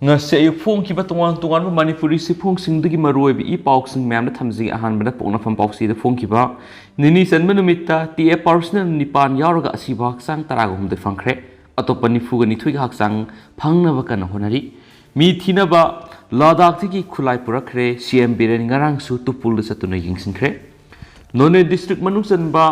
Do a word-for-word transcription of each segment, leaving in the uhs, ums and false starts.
ꯉꯁꯤ ꯑꯌꯨꯛ ꯐꯣꯡꯈꯤꯕ ꯇꯣꯉꯥꯟ ꯇꯣꯉꯥꯟꯕ ꯃꯅꯤꯄꯨꯔꯤ ꯆꯦꯐꯣꯡꯁꯤꯡꯗꯒꯤ ꯃꯔꯨꯑꯣꯏꯕ ꯏ ꯄꯥꯎꯁꯤꯡ ꯃꯌꯥꯝꯗ ꯊꯝꯖꯒꯦ꯫ ꯑꯍꯥꯟꯕꯗ ꯄꯣꯛꯅꯐꯝ ꯄꯥꯎꯆꯦꯗ ꯐꯣꯡꯈꯤꯕ ꯅꯤꯅꯤ ꯆꯟꯕ ꯅꯨꯃꯤꯠꯇ ꯇꯤ ꯑꯦ ꯄꯥꯔꯁꯅꯦꯜ ꯅꯤꯄꯥꯟ ꯌꯥꯎꯔꯒ ꯑꯁꯤꯕ ꯍꯛꯆꯥꯡ ꯇꯔꯥꯒ ꯍꯨꯝꯗꯣꯏ ꯐꯪꯈ꯭ꯔꯦ꯫ ꯑꯇꯣꯞꯄ ꯅꯤꯐꯨꯒ ꯅꯤꯊꯣꯏꯒꯤ ꯍꯛꯆꯥꯡ ꯐꯪꯅꯕ ꯀꯟꯅ ꯍꯣꯠꯅꯔꯤ꯫ ꯃꯤ ꯊꯤꯅꯕ ꯂꯥꯗꯥꯈꯇꯒꯤ ꯈꯨꯠꯂꯥꯏ ꯄꯨꯔꯛꯈ꯭ꯔꯦ꯫ ꯁꯤ ꯑꯦꯝ ꯕꯤꯔꯦꯟ ꯉꯔꯥꯡꯁꯨ ꯇꯨꯄꯨꯜꯗ ꯆꯠꯇꯨꯅ ꯌꯦꯡꯁꯤꯟꯈ꯭ꯔꯦ꯫ ꯅꯣꯅꯦ ꯗꯤꯁꯇ꯭ꯔꯤꯛ ꯃꯅꯨꯡ ꯆꯟꯕ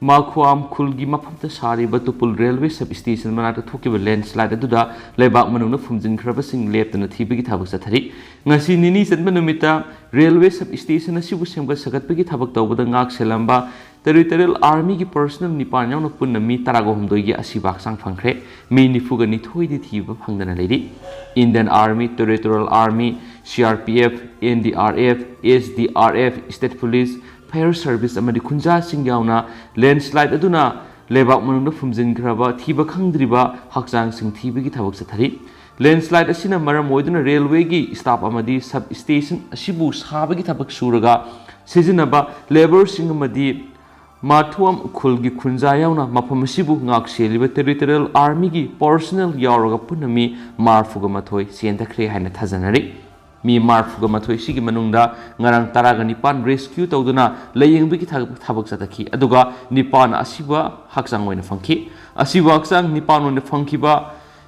ꯃꯥꯈꯨꯑꯥꯝ ꯈꯨꯜꯒꯤ ꯃꯐꯝꯗ ꯁꯥꯔꯤꯕ ꯇꯨꯄꯨꯜ ꯔꯦꯜꯋꯦ ꯁꯕ ꯁ꯭ꯇꯦꯁꯟ ꯃꯅꯥꯛꯇ ꯊꯣꯛꯈꯤꯕ ꯂꯦꯟꯁꯂꯥꯏꯠ ꯑꯗꯨꯗ ꯂꯩꯕꯥꯛ ꯃꯅꯨꯡꯗ ꯐꯨꯝꯖꯤꯟꯈ꯭ꯔꯕꯁꯤꯡ ꯂꯦꯞꯇꯅ ꯊꯤꯕꯒꯤ ꯊꯕꯛ ꯆꯠꯊꯔꯤ꯫ ꯉꯁꯤ ꯅꯤꯅꯤ ꯆꯟꯕ ꯅꯨꯃꯤꯠꯇ ꯔꯦꯜꯋꯦ ꯁꯕ ꯁ꯭ꯇꯦꯁꯟ ꯑꯁꯤꯕꯨ ꯁꯦꯝꯒꯠ ꯁꯥꯒꯠꯄꯒꯤ ꯊꯕꯛ ꯇꯧꯕꯗ ꯉꯥꯛ ꯁꯦꯜꯂꯝꯕ ꯇꯦꯔꯤꯇꯣꯔꯤꯌꯦꯜ ꯑꯥꯔꯃꯤꯒꯤ ꯄꯔꯁꯅꯦꯜ ꯅꯤꯄꯥꯟ ꯌꯥꯎꯅ ꯄꯨꯟꯅ ꯃꯤ ꯇꯔꯥꯒ ꯍꯨꯝꯗꯣꯏꯒꯤ ꯑꯁꯤꯕ ꯍꯛꯆꯥꯡ ꯐꯪꯈ꯭ꯔꯦ꯫ ꯃꯤ ꯅꯤꯐꯨꯒ ꯅꯤꯊꯣꯏꯗꯤ ꯊꯤꯕ ꯐꯪꯗꯅ ꯂꯩꯔꯤ꯫ Indian army, territorial army, C R P F, N D R F, S D R F, state police, fire service ꯑꯃꯗꯤ ꯈꯨꯟꯖꯥꯁꯤꯡ ꯌꯥꯎꯅ ꯂꯦꯟꯁꯂꯥꯏꯠ ꯑꯗꯨꯅ ꯂꯩꯕꯥꯛ ꯃꯅꯨꯡꯗ ꯐꯨꯝꯖꯤꯟꯈ꯭ꯔꯕ ꯊꯤꯕ ꯈꯪꯗ꯭ꯔꯤꯕ ꯍꯛꯆꯥꯡꯁꯤꯡ ꯊꯤꯕꯒꯤ ꯊꯕꯛ ꯆꯠꯊꯔꯤ꯫ ꯂꯦꯟꯁꯂꯥꯏꯠ ꯑꯁꯤꯅ ꯃꯔꯝ ꯑꯣꯏꯗꯨꯅ ꯔꯦꯜꯋꯦꯒꯤ ꯁ꯭ꯇꯥꯐ ꯑꯃꯗꯤ ꯁꯕ ꯁ꯭ꯇꯦꯁꯟ ꯑꯁꯤꯕꯨ ꯁꯥꯕꯒꯤ ꯊꯕꯛ ꯁꯨꯔꯒ ꯁꯤꯖꯤꯟꯅꯕ ꯂꯦꯕꯔꯁꯤꯡ ꯑꯃꯗꯤ ꯃꯥꯊꯨꯑꯝ ꯎꯈ꯭ꯔꯨꯜꯒꯤ ꯈꯨꯟꯖꯥ ꯌꯥꯎꯅ ꯃꯐꯝ ꯑꯁꯤꯕꯨ ꯉꯥꯛ ꯁꯦꯜꯂꯤꯕ ꯇꯦꯔꯤꯇꯣꯔꯤꯌꯦꯜ ꯑꯥꯔꯃꯤꯒꯤ ꯄꯔꯁꯅꯦꯜ ꯌꯥꯎꯔꯒ ꯄꯨꯟꯅ ꯃꯤ ꯃꯔꯤꯐꯨꯒ ꯃꯥꯊꯣꯏ ꯆꯦꯟꯊꯈ꯭ꯔꯦ ꯍꯥꯏꯅ ꯊꯥꯖꯅꯔꯤ꯫ ꯃꯤ ꯃꯔꯤꯐꯨꯒ ꯃꯥꯊꯣꯏ ꯁꯤꯒꯤ ꯃꯅꯨꯡꯗ ꯉꯔꯥꯡ ꯇꯔꯥꯒ ꯅꯤꯄꯥꯟ ꯔꯦꯁꯀ꯭ꯌꯨ ꯇꯧꯗꯨꯅ ꯂꯥꯌꯦꯡꯕꯒꯤ ꯊꯕꯛ ꯊꯕꯛ ꯆꯠꯊꯈꯤ, ꯑꯗꯨꯒ ꯅꯤꯄꯥꯟ ꯑꯁꯤꯕ ꯍꯛꯆꯥꯡ ꯑꯣꯏꯅ ꯐꯪꯈꯤ꯫ ꯑꯁꯤꯕ ꯍꯛꯆꯥꯡ ꯅꯤꯄꯥꯟ ꯑꯣꯏꯅ ꯐꯪꯈꯤꯕ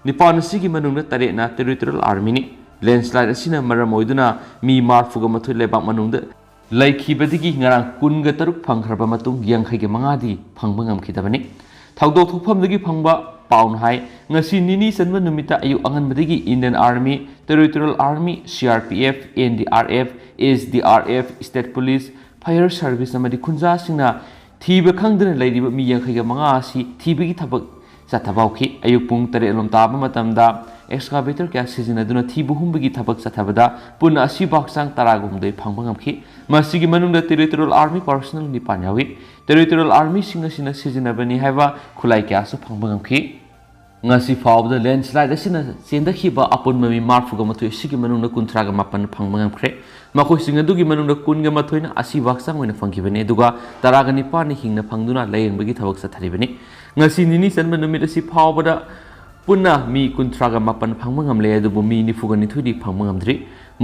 ꯅꯤꯄꯥꯟ ꯑꯁꯤꯒꯤ ꯃꯅꯨꯡꯗ ꯇꯔꯦꯠꯅ ꯇꯦꯔꯤꯇꯣꯔꯤꯌꯦꯜ ꯑꯥꯔꯃꯤꯅꯤ꯫ ꯂꯦꯟꯁꯂꯥꯏꯠ ꯑꯁꯤꯅ ꯃꯔꯝ ꯑꯣꯏꯗꯨꯅ ꯃꯤ ꯃꯔꯤꯐꯨꯒ ꯃꯥꯊꯣꯏ ꯂꯩꯕꯥꯛ ꯃꯅꯨꯡꯗ ꯂꯩꯈꯤꯕꯗꯒꯤ ꯉꯔꯥꯡ ꯀꯨꯟꯒ ꯇꯔꯨꯛ ꯐꯪꯈ꯭ꯔꯕ ꯃꯇꯨꯡ ꯌꯥꯡꯈꯩꯒ ꯃꯉꯥꯗꯤ ꯐꯪꯕ ꯉꯝꯈꯤꯗꯕꯅꯤ꯫ ꯊꯧꯗꯣꯛ ꯊꯣꯛꯐꯝꯗꯒꯤ ꯐꯪꯕ ꯄꯥꯎꯅ ꯍꯥꯏ, ꯉꯁꯤ ꯅꯤꯅꯤ ꯆꯟꯕ ꯅꯨꯃꯤꯠꯇ ꯑꯌꯨꯛ ꯑꯉꯟꯕꯗꯒꯤ Indian army, territorial army, C R P F, N D R F, S D R F, state police, fire service ꯑꯃꯗꯤ ꯈꯨꯟꯖꯥꯁꯤꯡꯅ ꯊꯤꯕ ꯈꯪꯗꯅ ꯂꯩꯔꯤꯕ ꯃꯤ ꯌꯥꯡꯈꯩꯒ ꯃꯉꯥ ꯑꯁꯤ ꯊꯤꯕꯒꯤ ꯊꯕꯛ ꯆꯠꯊꯕ ꯍꯧꯈꯤ꯫ ꯑꯌꯨꯛ ꯄꯨꯡ ꯇꯔꯦꯠ ꯂꯣꯝ ꯇꯥꯕ ꯃꯇꯝꯗ ꯑꯦꯛꯁꯀꯥꯚꯦꯇꯔ ꯀꯌꯥ ꯁꯤꯖꯤꯟꯅꯗꯨꯅ ꯊꯤꯕ ꯍꯨꯝꯕꯒꯤ ꯊꯕꯛ ꯆꯠꯊꯕꯗ ꯄꯨꯟꯅ ꯑꯁꯤꯕ ꯍꯛꯆꯥꯡ ꯇꯔꯥꯒ ꯍꯨꯝꯗꯣꯏ ꯐꯪꯕ ꯉꯝꯈꯤ꯫ ꯃꯁꯤꯒꯤ ꯃꯅꯨꯡꯗ ꯇꯦꯔꯤꯇꯣꯔꯤꯌꯦꯜ ꯑꯥꯔꯃꯤ ꯄꯔꯁꯅꯦꯜ ꯅꯤꯄꯥꯟ ꯌꯥꯎꯏ꯫ ꯇꯦꯔꯤꯇꯣꯔꯤꯌꯦꯜ ꯑꯥꯔꯃꯤꯁꯤꯡ ꯑꯁꯤꯅ ꯁꯤꯖꯤꯟꯅꯕꯅꯤ ꯍꯥꯏꯕ ꯈꯨꯠꯂꯥꯏ ꯀꯌꯥꯁꯨ ꯐꯪꯕ ꯉꯝꯈꯤ꯫ ꯉꯁꯤ ꯐꯥꯎꯕꯗ ꯂꯦꯟꯁꯂꯥꯏꯠ ꯑꯁꯤꯅ ꯆꯦꯟꯊꯈꯤꯕ ꯑꯄꯨꯟꯕ ꯃꯤ ꯃꯔꯤꯐꯨꯒ ꯃꯥꯊꯣꯏ ꯑꯁꯤꯒꯤ ꯃꯅꯨꯡꯗ ꯀꯨꯟꯊ꯭ꯔꯥꯒ ꯃꯥꯄꯟ ꯐꯪꯕ ꯉꯝꯈ꯭ꯔꯦ꯫ ꯃꯈꯣꯏꯁꯤꯡ ꯑꯗꯨꯒꯤ ꯃꯅꯨꯡꯗ ꯀꯨꯟꯒ ꯃꯥꯊꯣꯏꯅ ꯑꯁꯤꯕ ꯍꯛꯆꯥꯡ ꯑꯣꯏꯅ ꯐꯪꯈꯤꯕꯅꯤ, ꯑꯗꯨꯒ ꯇꯔꯥꯒ ꯅꯤꯄꯥꯟꯅ ꯍꯤꯡꯅ ꯐꯪꯗꯨꯅ ꯂꯥꯌꯦꯡꯕꯒꯤ ꯊꯕꯛ ꯆꯠꯊꯔꯤꯕꯅꯤ꯫ ꯉꯁꯤ ꯅꯤꯅꯤ ꯆꯟꯕ ꯅꯨꯃꯤꯠ ꯑꯁꯤ ꯐꯥꯎꯕꯗ ꯄꯨꯟꯅ ꯃꯤ ꯀꯨꯟꯊ꯭ꯔꯥꯒ ꯃꯥꯄꯟ ꯐꯪꯕ ꯉꯝꯂꯦ, ꯑꯗꯨꯕꯨ ꯃꯤ ꯅꯤꯐꯨꯒ ꯅꯤꯊꯣꯏꯗꯤ ꯐꯪꯕ ꯉꯝꯗ꯭ꯔꯤ꯫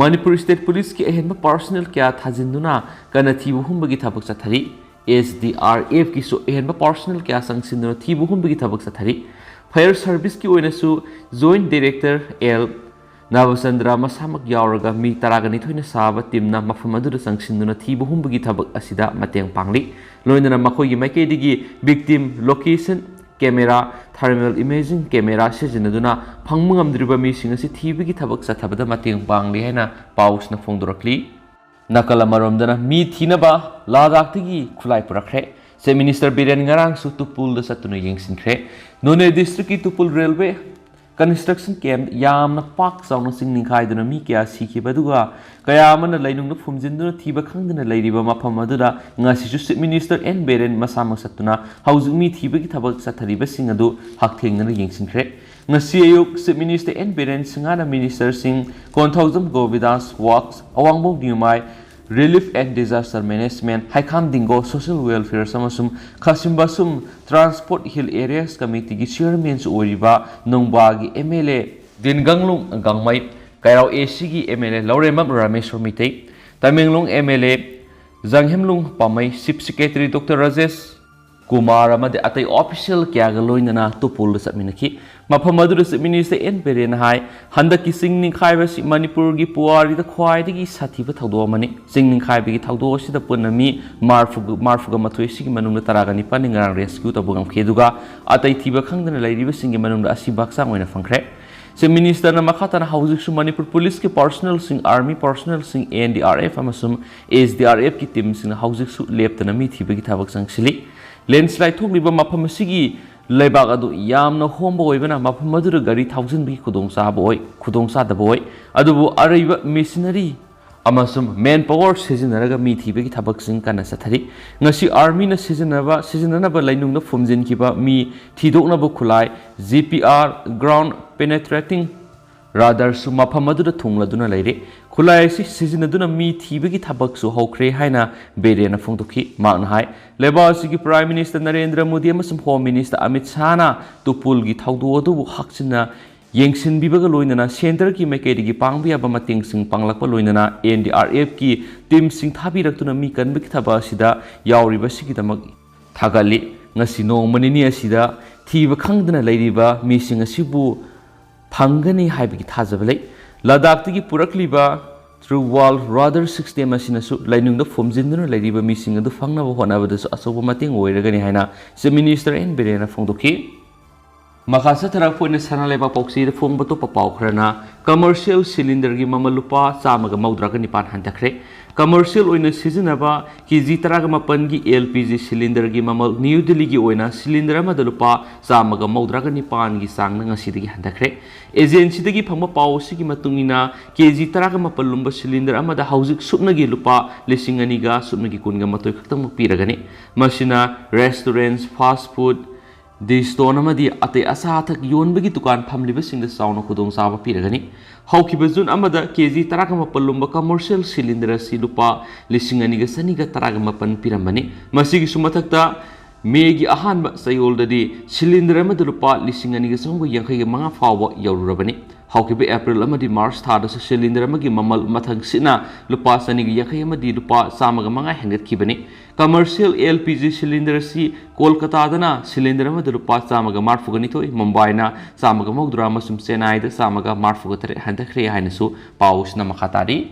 ꯃꯅꯤꯄꯨꯔ ꯁ꯭ꯇꯦꯠ ꯄꯨꯂꯤꯁꯀꯤ ꯑꯍꯦꯟꯕ ꯄꯥꯔꯁꯣꯅꯦꯜ ꯀꯌꯥ ꯊꯥꯖꯤꯟꯗꯨꯅ ꯀꯟꯅ ꯊꯤꯕ ꯍꯨꯝꯕꯒꯤ ꯊꯕꯛ ꯆꯠꯊꯔꯤ꯫ ꯑꯦꯁ ꯗꯤ ꯑꯥꯔ ꯑꯦꯐꯀꯤꯁꯨ ꯑꯍꯦꯟꯕ ꯄꯥꯔꯁꯣꯅꯦꯜ ꯀꯌꯥ ꯆꯪꯁꯤꯟꯗꯨꯅ ꯊꯤꯕ ꯍꯨꯝꯕꯒꯤ ꯊꯕꯛ ꯆꯠꯊꯔꯤ꯫ ꯐꯥꯌꯔ ꯁꯔꯚꯤꯁꯀꯤ ꯑꯣꯏꯅꯁꯨ ꯖꯣꯏꯟꯠ ꯗꯥꯏꯔꯦꯛꯇꯔ ꯑꯦꯜ ꯅꯕꯆꯟꯗ꯭ꯔ ꯃꯁꯥꯃꯛ ꯌꯥꯎꯔꯒ ꯃꯤ ꯇꯔꯥꯒ ꯅꯤꯊꯣꯏꯅ ꯁꯥꯕ ꯇꯤꯝꯅ ꯃꯐꯝ ꯑꯗꯨꯗ ꯆꯪꯁꯤꯟꯗꯨꯅ ꯊꯤꯕ ꯍꯨꯝꯕꯒꯤ ꯊꯕꯛ ꯑꯁꯤꯗ ꯃꯇꯦꯡ ꯄꯥꯡꯂꯤ꯫ ꯂꯣꯏꯅꯅ ꯃꯈꯣꯏꯒꯤ ꯃꯥꯏꯀꯩꯗꯒꯤ victim location camera, thermal imaging camera ꯁꯤꯖꯤꯟꯅꯗꯨꯅ ꯐꯪꯕ ꯉꯝꯗ꯭ꯔꯤꯕ ꯃꯤꯁꯤꯡ ꯑꯁꯤ ꯊꯤꯕꯒꯤ ꯊꯕꯛ ꯆꯠꯊꯕꯗ ꯃꯇꯦꯡ ꯄꯥꯡꯂꯤ ꯍꯥꯏꯅ ꯄꯥꯎꯁꯤꯅ ꯐꯣꯡꯗꯣꯔꯛꯂꯤ꯫ ꯅꯥꯀꯜ ꯑꯃꯔꯣꯝꯗꯅ ꯃꯤ ꯊꯤꯅꯕ ꯂꯥꯗꯥꯛꯇꯒꯤ ꯈꯨꯠꯂꯥꯏ ꯄꯨꯔꯛꯈ꯭ꯔꯦ꯫ ꯆꯤꯐ ꯃꯤꯅꯤꯁꯇꯔ ꯕꯤꯔꯦꯟ ꯉꯔꯥꯡꯁꯨ ꯇꯨꯄꯨꯜꯗ ꯆꯠꯇꯨꯅ ꯌꯦꯡꯁꯤꯟꯈ꯭ꯔꯦ꯫ ꯅꯣꯅꯦ ꯗꯤꯁꯇ꯭ꯔꯤꯛꯀꯤ ꯇꯨꯄꯨꯜ ꯔꯦꯜꯋꯦ ꯀꯟꯁꯇ꯭ꯔꯛꯁꯟ ꯀꯦꯝꯞ ꯌꯥꯝꯅ ꯄꯥꯛ ꯆꯥꯎꯅ ꯆꯤꯡ ꯅꯤꯡꯈꯥꯏꯗꯨꯅ ꯃꯤ ꯀꯌꯥ ꯁꯤꯈꯤꯕ, ꯑꯗꯨꯒ ꯀꯌꯥ ꯑꯃꯅ ꯂꯩꯅꯨꯡꯗ ꯐꯨꯝꯖꯤꯟꯗꯨꯅ ꯊꯤꯕ ꯈꯪꯗꯅ ꯂꯩꯔꯤꯕ ꯃꯐꯝ ꯑꯗꯨꯗ ꯉꯁꯤꯁꯨ ꯆꯤꯐ ꯃꯤꯅꯤꯁꯇꯔ ꯑꯦꯟ ꯕꯤꯔꯦꯟ ꯃꯁꯥꯃꯛ ꯆꯠꯇꯨꯅ ꯍꯧꯖꯤꯛ ꯃꯤ ꯊꯤꯕꯒꯤ ꯊꯕꯛ ꯆꯠꯊꯔꯤꯕꯁꯤꯡ ꯑꯗꯨ ꯍꯛꯊꯦꯡꯅꯅ ꯌꯦꯡꯁꯤꯟꯈ꯭ꯔꯦ꯫ ꯉꯁꯤ ꯑꯌꯨꯛ ꯆꯤꯐ ꯃꯤꯅꯤꯁꯇꯔ ꯑꯦꯟ ꯕꯤꯔꯦꯟ ꯁꯤꯡꯍꯥꯅ ꯃꯤꯅꯤꯁꯇꯔꯁꯤꯡ Konthoujam Govindas works, Awangbok Newmai, relief and disaster management, Heikham Dingo social welfares ꯑꯃꯁꯨꯡ ꯈꯥꯁꯤꯝꯕꯥꯁꯨꯝ ꯇ꯭ꯔꯥꯟꯁꯄꯣꯔꯠ ꯍꯤꯜ ꯑꯦꯔꯤꯌꯥꯁ ꯀꯃꯤꯇꯤꯒꯤ ꯆꯤꯌꯔꯃꯦꯟꯁꯨ ꯑꯣꯏꯔꯤꯕ ꯅꯣꯡꯕꯥꯒꯤ M L A ꯗꯤꯟꯒꯥꯡꯂꯨꯡ ꯒꯥꯡꯃꯩ, Keirao A ꯁꯤꯒꯤ M L A Lourembam Rameshwor Meitei, Tamenglong M L A Janghemlung Pamei, chief secretary doctor Rajesh Kumar ꯑꯃꯗꯤ ꯑꯇꯩ ꯑꯣꯐꯤꯁꯤꯌꯦꯜ ꯀꯌꯥꯒ ꯂꯣꯏꯅꯅ ꯇꯨꯄꯨꯜꯗ ꯆꯠꯃꯤꯟꯅꯈꯤ꯫ ꯃꯐꯝ ꯑꯗꯨꯗ ꯆꯤꯐ ꯃꯤꯅꯤꯁꯇꯔ ꯑꯦꯟ ꯕꯤꯔꯦꯟꯅ ꯍꯥꯏ, ꯍꯟꯗꯛꯀꯤ ꯆꯤꯡ ꯅꯤꯡꯈꯥꯏꯕ ꯑꯁꯤ ꯃꯅꯤꯄꯨꯔꯒꯤ ꯄꯨꯋꯥꯔꯤꯗ ꯈ꯭ꯋꯥꯏꯗꯒꯤ ꯁꯥꯊꯤꯕ ꯊꯧꯗꯣꯛ ꯑꯃꯅꯤ꯫ ꯆꯤꯡ ꯅꯤꯡꯈꯥꯏꯕꯒꯤ ꯊꯧꯗꯣꯛ ꯑꯁꯤꯗ ꯄꯨꯟꯅ ꯃꯤ ꯃꯔꯤꯐꯨ, ꯃꯔꯤꯐꯨꯒ ꯃꯥꯊꯣꯏ ꯑꯁꯤꯒꯤ ꯃꯅꯨꯡꯗ ꯇꯔꯥꯒ ꯅꯤꯄꯥꯟꯅ ꯉꯔꯥꯡ ꯔꯦꯁꯀ꯭ꯌꯨ ꯇꯧꯕ ꯉꯝꯈꯤ, ꯑꯗꯨꯒ ꯑꯇꯩ ꯊꯤꯕ ꯈꯪꯗꯅ ꯂꯩꯔꯤꯕꯁꯤꯡꯒꯤ ꯃꯅꯨꯡꯗ ꯑꯁꯤꯕ ꯍꯛꯆꯥꯡ ꯑꯣꯏꯅ ꯐꯪꯈ꯭ꯔꯦ꯫ ꯆꯤꯐ ꯃꯤꯅꯤꯁꯇꯔꯅ ꯃꯈꯥ ꯇꯥꯅ ꯍꯧꯖꯤꯛꯁꯨ ꯃꯅꯤꯄꯨꯔ ꯄꯨꯂꯤꯁꯀꯤ ꯄꯥꯔꯁꯣꯅꯦꯜꯁꯤꯡ, ꯑꯥꯔꯃꯤ ꯄꯥꯔꯁꯣꯅꯦꯜꯁꯤꯡ, ꯑꯦꯟ ꯗꯤ ꯑꯥꯔ ꯑꯦꯐ ꯑꯃꯁꯨꯡ ꯑꯦꯁ ꯗꯤ ꯑꯥꯔ ꯑꯦꯐꯀꯤ ꯇꯤꯝꯁꯤꯡꯅ ꯍꯧꯖꯤꯛꯁꯨ ꯂꯦꯞꯇꯅ ꯃꯤ ꯊꯤꯕꯒꯤ ꯊꯕꯛ ꯆꯪꯁꯤꯜꯂꯤ꯫ ꯂꯦꯟꯁꯂꯥꯏꯠ ꯊꯣꯛꯂꯤꯕ ꯃꯐꯝ ꯑꯁꯤꯒꯤ ꯂꯩꯕꯥꯛ ꯑꯗꯨ ꯌꯥꯝꯅ ꯍꯣꯡꯕ ꯑꯣꯏꯕꯅ ꯃꯐꯝ ꯑꯗꯨꯗ ꯒꯥꯔꯤ ꯊꯧꯖꯤꯟꯕꯒꯤ ꯈꯨꯗꯣꯡꯆꯥꯕ ꯑꯣꯏ, ꯈꯨꯗꯣꯡꯆꯥꯗꯕ ꯑꯣꯏ꯫ ꯑꯗꯨꯕꯨ ꯑꯔꯩꯕ ꯃꯦꯁꯤꯅꯔꯤ ꯑꯃꯁꯨꯡ ꯃꯦꯟ ꯄꯥꯋꯔ ꯁꯤꯖꯤꯟꯅꯔꯒ ꯃꯤ ꯊꯤꯕꯒꯤ ꯊꯕꯛꯁꯤꯡ ꯀꯟꯅ ꯆꯠꯊꯔꯤ꯫ ꯉꯁꯤ ꯑꯥꯔꯃꯤꯅ ꯁꯤꯖꯤꯟꯅꯕ, ꯁꯤꯖꯤꯟꯅꯅꯕ ꯂꯩꯅꯨꯡꯗ ꯐꯨꯝꯖꯤꯟꯈꯤꯕ ꯃꯤ ꯊꯤꯗꯣꯛꯅꯕ ꯈꯨꯠꯂꯥꯏ, ꯖꯤ ꯄꯤ ꯑꯥꯔ, ꯒ꯭ꯔꯥꯎꯟ ꯄꯦꯅꯦꯇ꯭ꯔꯦꯇꯤꯡ ꯔꯥꯗꯥꯔꯁꯨ ꯃꯐꯝ ꯑꯗꯨꯗ ꯊꯨꯡꯂꯗꯨꯅ ꯂꯩꯔꯦ꯫ ꯈꯨꯠꯂꯥꯏ ꯑꯁꯤ ꯁꯤꯖꯤꯟꯅꯗꯨꯅ ꯃꯤ ꯊꯤꯕꯒꯤ ꯊꯕꯛꯁꯨ ꯍꯧꯈ꯭ꯔꯦ ꯍꯥꯏꯅ ꯕꯦꯔꯦꯅ ꯐꯣꯡꯗꯣꯛꯈꯤ꯫ ꯃꯍꯥꯛꯅ ꯍꯥꯏ, ꯂꯩꯕꯥꯛ ꯑꯁꯤꯒꯤ Prime Minister ꯅꯔꯦꯟꯗ꯭ꯔ ꯃꯣꯗꯤ ꯑꯃꯁꯨꯡ Home Minister ꯑꯃꯤꯠ ꯁꯥꯍꯅ ꯇꯨꯄꯨꯜꯒꯤ ꯊꯧꯗꯣꯛ ꯑꯗꯨꯕꯨ ꯍꯛꯆꯤꯟꯅ ꯌꯦꯡꯁꯤꯟꯕꯤꯕꯒ ꯂꯣꯏꯅꯅ centreꯒꯤ ꯃꯥꯏꯀꯩꯗꯒꯤ ꯄꯥꯡꯕ ꯌꯥꯕ ꯃꯇꯦꯡꯁꯤꯡ ꯄꯥꯡꯂꯛꯄ ꯂꯣꯏꯅꯅ N D R Fꯀꯤ teamꯁꯤꯡ ꯊꯥꯕꯤꯔꯛꯇꯨꯅ ꯃꯤ ꯀꯟꯕꯒꯤ ꯊꯕꯛ ꯑꯁꯤꯗ ꯌꯥꯎꯔꯤꯕꯁꯤꯒꯤꯗꯃꯛ ꯊꯥꯒꯠꯂꯤ꯫ ꯉꯁꯤ ꯅꯣꯡꯃ ꯅꯤꯅꯤ ꯑꯁꯤꯗ ꯊꯤꯕ ꯈꯪꯗꯅ ꯂꯩꯔꯤꯕ ꯃꯤꯁꯤꯡ ꯑꯁꯤꯕꯨ ꯐꯪꯒꯅꯤ ꯍꯥꯏꯕꯒꯤ ꯊꯥꯖꯕ ꯂꯩ꯫ ꯂꯗꯥꯈꯇꯒꯤ ꯄꯨꯔꯛꯂꯤꯕ True World Radar System ꯑꯁꯤꯅꯁꯨ ꯂꯩꯅꯨꯡꯗ ꯐꯨꯝꯖꯤꯟꯗꯨꯅ ꯂꯩꯔꯤꯕ ꯃꯤꯁꯤꯡ ꯑꯗꯨ ꯐꯪꯅꯕ ꯍꯣꯠꯅꯕꯗꯁꯨ ꯑꯆꯧꯕ ꯃꯇꯦꯡ ꯑꯣꯏꯔꯒꯅꯤ ꯍꯥꯏꯅ Chief Minister N ꯕꯤꯔꯦꯟꯅ ꯐꯣꯡꯗꯣꯛꯈꯤ꯫ ꯃꯈꯥ ꯆꯠꯊꯔꯛꯄ ꯑꯣꯏꯅ ꯁꯅꯥ ꯂꯩꯕꯥꯛ ꯄꯥꯎꯆꯦꯗ ꯐꯣꯡꯕ ꯑꯇꯣꯞꯄ ꯄꯥꯎ ꯈꯔꯅ, commercial cylinderꯒꯤ ꯃꯃꯜ ꯂꯨꯄꯥ ꯆꯥꯝꯃꯒ ꯃꯧꯗ꯭ꯔꯥꯒ ꯅꯤꯄꯥꯟ ꯍꯟꯊꯈ꯭ꯔꯦ꯫ Commercial ꯑꯣꯏꯅ ꯁꯤꯖꯤꯟꯅꯕ K G ꯇꯔꯥꯒ ꯃꯥꯄꯟꯒꯤ L P G cylinderꯒꯤ ꯃꯃꯜ ꯅ꯭ꯌꯨ ꯗꯤꯜꯂꯤꯒꯤ ꯑꯣꯏꯅ cylinder ꯑꯃꯗ ꯂꯨꯄꯥ ꯆꯥꯝꯃꯒ ꯃꯧꯗ꯭ꯔꯥꯒ ꯅꯤꯄꯥꯟꯒꯤ ꯆꯥꯡꯅ ꯉꯁꯤꯗꯒꯤ ꯍꯟꯊꯈ꯭ꯔꯦ꯫ Agencyꯗꯒꯤ ꯐꯪꯕ ꯄꯥꯎ ꯑꯁꯤꯒꯤ ꯃꯇꯨꯡ ꯏꯟꯅ, K G ꯇꯔꯥꯒ ꯃꯥꯄꯟ ꯂꯨꯝꯕ cylinder ꯑꯃꯗ ꯍꯧꯖꯤꯛ ꯁꯨꯞꯅꯒꯤ ꯂꯨꯄꯥ ꯂꯤꯁꯤꯡ ꯑꯅꯤꯒ ꯁꯨꯞꯅꯒꯤ ꯀꯨꯟꯒ ꯃꯥꯊꯣꯏ ꯈꯛꯇꯃꯛ ꯄꯤꯔꯒꯅꯤ꯫ ꯃꯁꯤꯅ restaurants, fast food, ꯗꯤ ꯁ꯭ꯇꯣꯟ ꯑꯃꯗꯤ ꯑꯇꯩ ꯑꯆꯥ ꯑꯊꯛ ꯌꯣꯟꯕꯒꯤ ꯗꯨꯀꯥꯟ ꯐꯝꯂꯤꯕꯁꯤꯡꯗ ꯆꯥꯎꯅ ꯈꯨꯗꯣꯡꯆꯥꯕ ꯄꯤꯔꯒꯅꯤ꯫ ꯍꯧꯈꯤꯕ ꯖꯨꯟ ꯑꯃꯗ K G ꯇꯔꯥꯒ ꯃꯥꯄꯟ ꯂꯨꯝꯕ commercial cylinder ꯑꯁꯤ ꯂꯨꯄꯥ ꯂꯤꯁꯤꯡ ꯑꯅꯤꯒ ꯆꯅꯤꯒ ꯇꯔꯥꯒ ꯃꯥꯄꯟ ꯄꯤꯔꯝꯕꯅꯤ꯫ ꯃꯁꯤꯒꯤꯁꯨ ꯃꯊꯛꯇ, ꯃꯦꯒꯤ ꯑꯍꯥꯟꯕ ꯆꯌꯣꯜꯗꯗꯤ cylinder ꯑꯃꯗ ꯂꯨꯄꯥ ꯂꯤꯁꯤꯡ ꯑꯅꯤꯒ ꯆꯍꯨꯝꯒ ꯌꯥꯡꯈꯩꯒ ꯃꯉꯥ ꯐꯥꯎꯕ ꯌꯧꯔꯨꯔꯕꯅꯤ꯫ ꯍꯧꯈꯤꯕ ꯑꯦꯄ꯭ꯔꯤꯜ ꯑꯃꯗꯤ ꯃꯥꯔꯆ ꯊꯥꯗꯁꯨ cylinder ꯑꯃꯒꯤ ꯃꯃꯜ ꯃꯊꯪꯁꯤꯠꯅ ꯂꯨꯄꯥ ꯆꯅꯤꯒ ꯌꯥꯡꯈꯩ ꯑꯃꯗꯤ ꯂꯨꯄꯥ ꯆꯥꯝꯃꯒ ꯃꯉꯥ ꯍꯦꯟꯒꯠꯈꯤꯕꯅꯤ꯫ Commercial L P G cylinder ꯑꯁꯤ ꯀꯣꯜꯀꯇꯥꯗꯅ cylinder ꯑꯃꯗ ꯂꯨꯄꯥ ꯆꯥꯝꯃꯒ ꯃꯔꯤꯐꯨꯒ ꯅꯤꯊꯣꯏ, ꯃꯨꯝꯕꯥꯏꯅ ꯆꯥꯝꯃꯒ ꯃꯧꯗ꯭ꯔꯥ ꯑꯃꯁꯨꯡ ꯆꯦꯟꯅꯥꯏꯗ ꯆꯥꯝꯃꯒ ꯃꯔꯤꯐꯨꯒ ꯇꯔꯦꯠ ꯍꯟꯊꯈ꯭ꯔꯦ ꯍꯥꯏꯅꯁꯨ ꯄꯥꯎ ꯑꯁꯤꯅ ꯃꯈꯥ ꯇꯥꯔꯤ꯫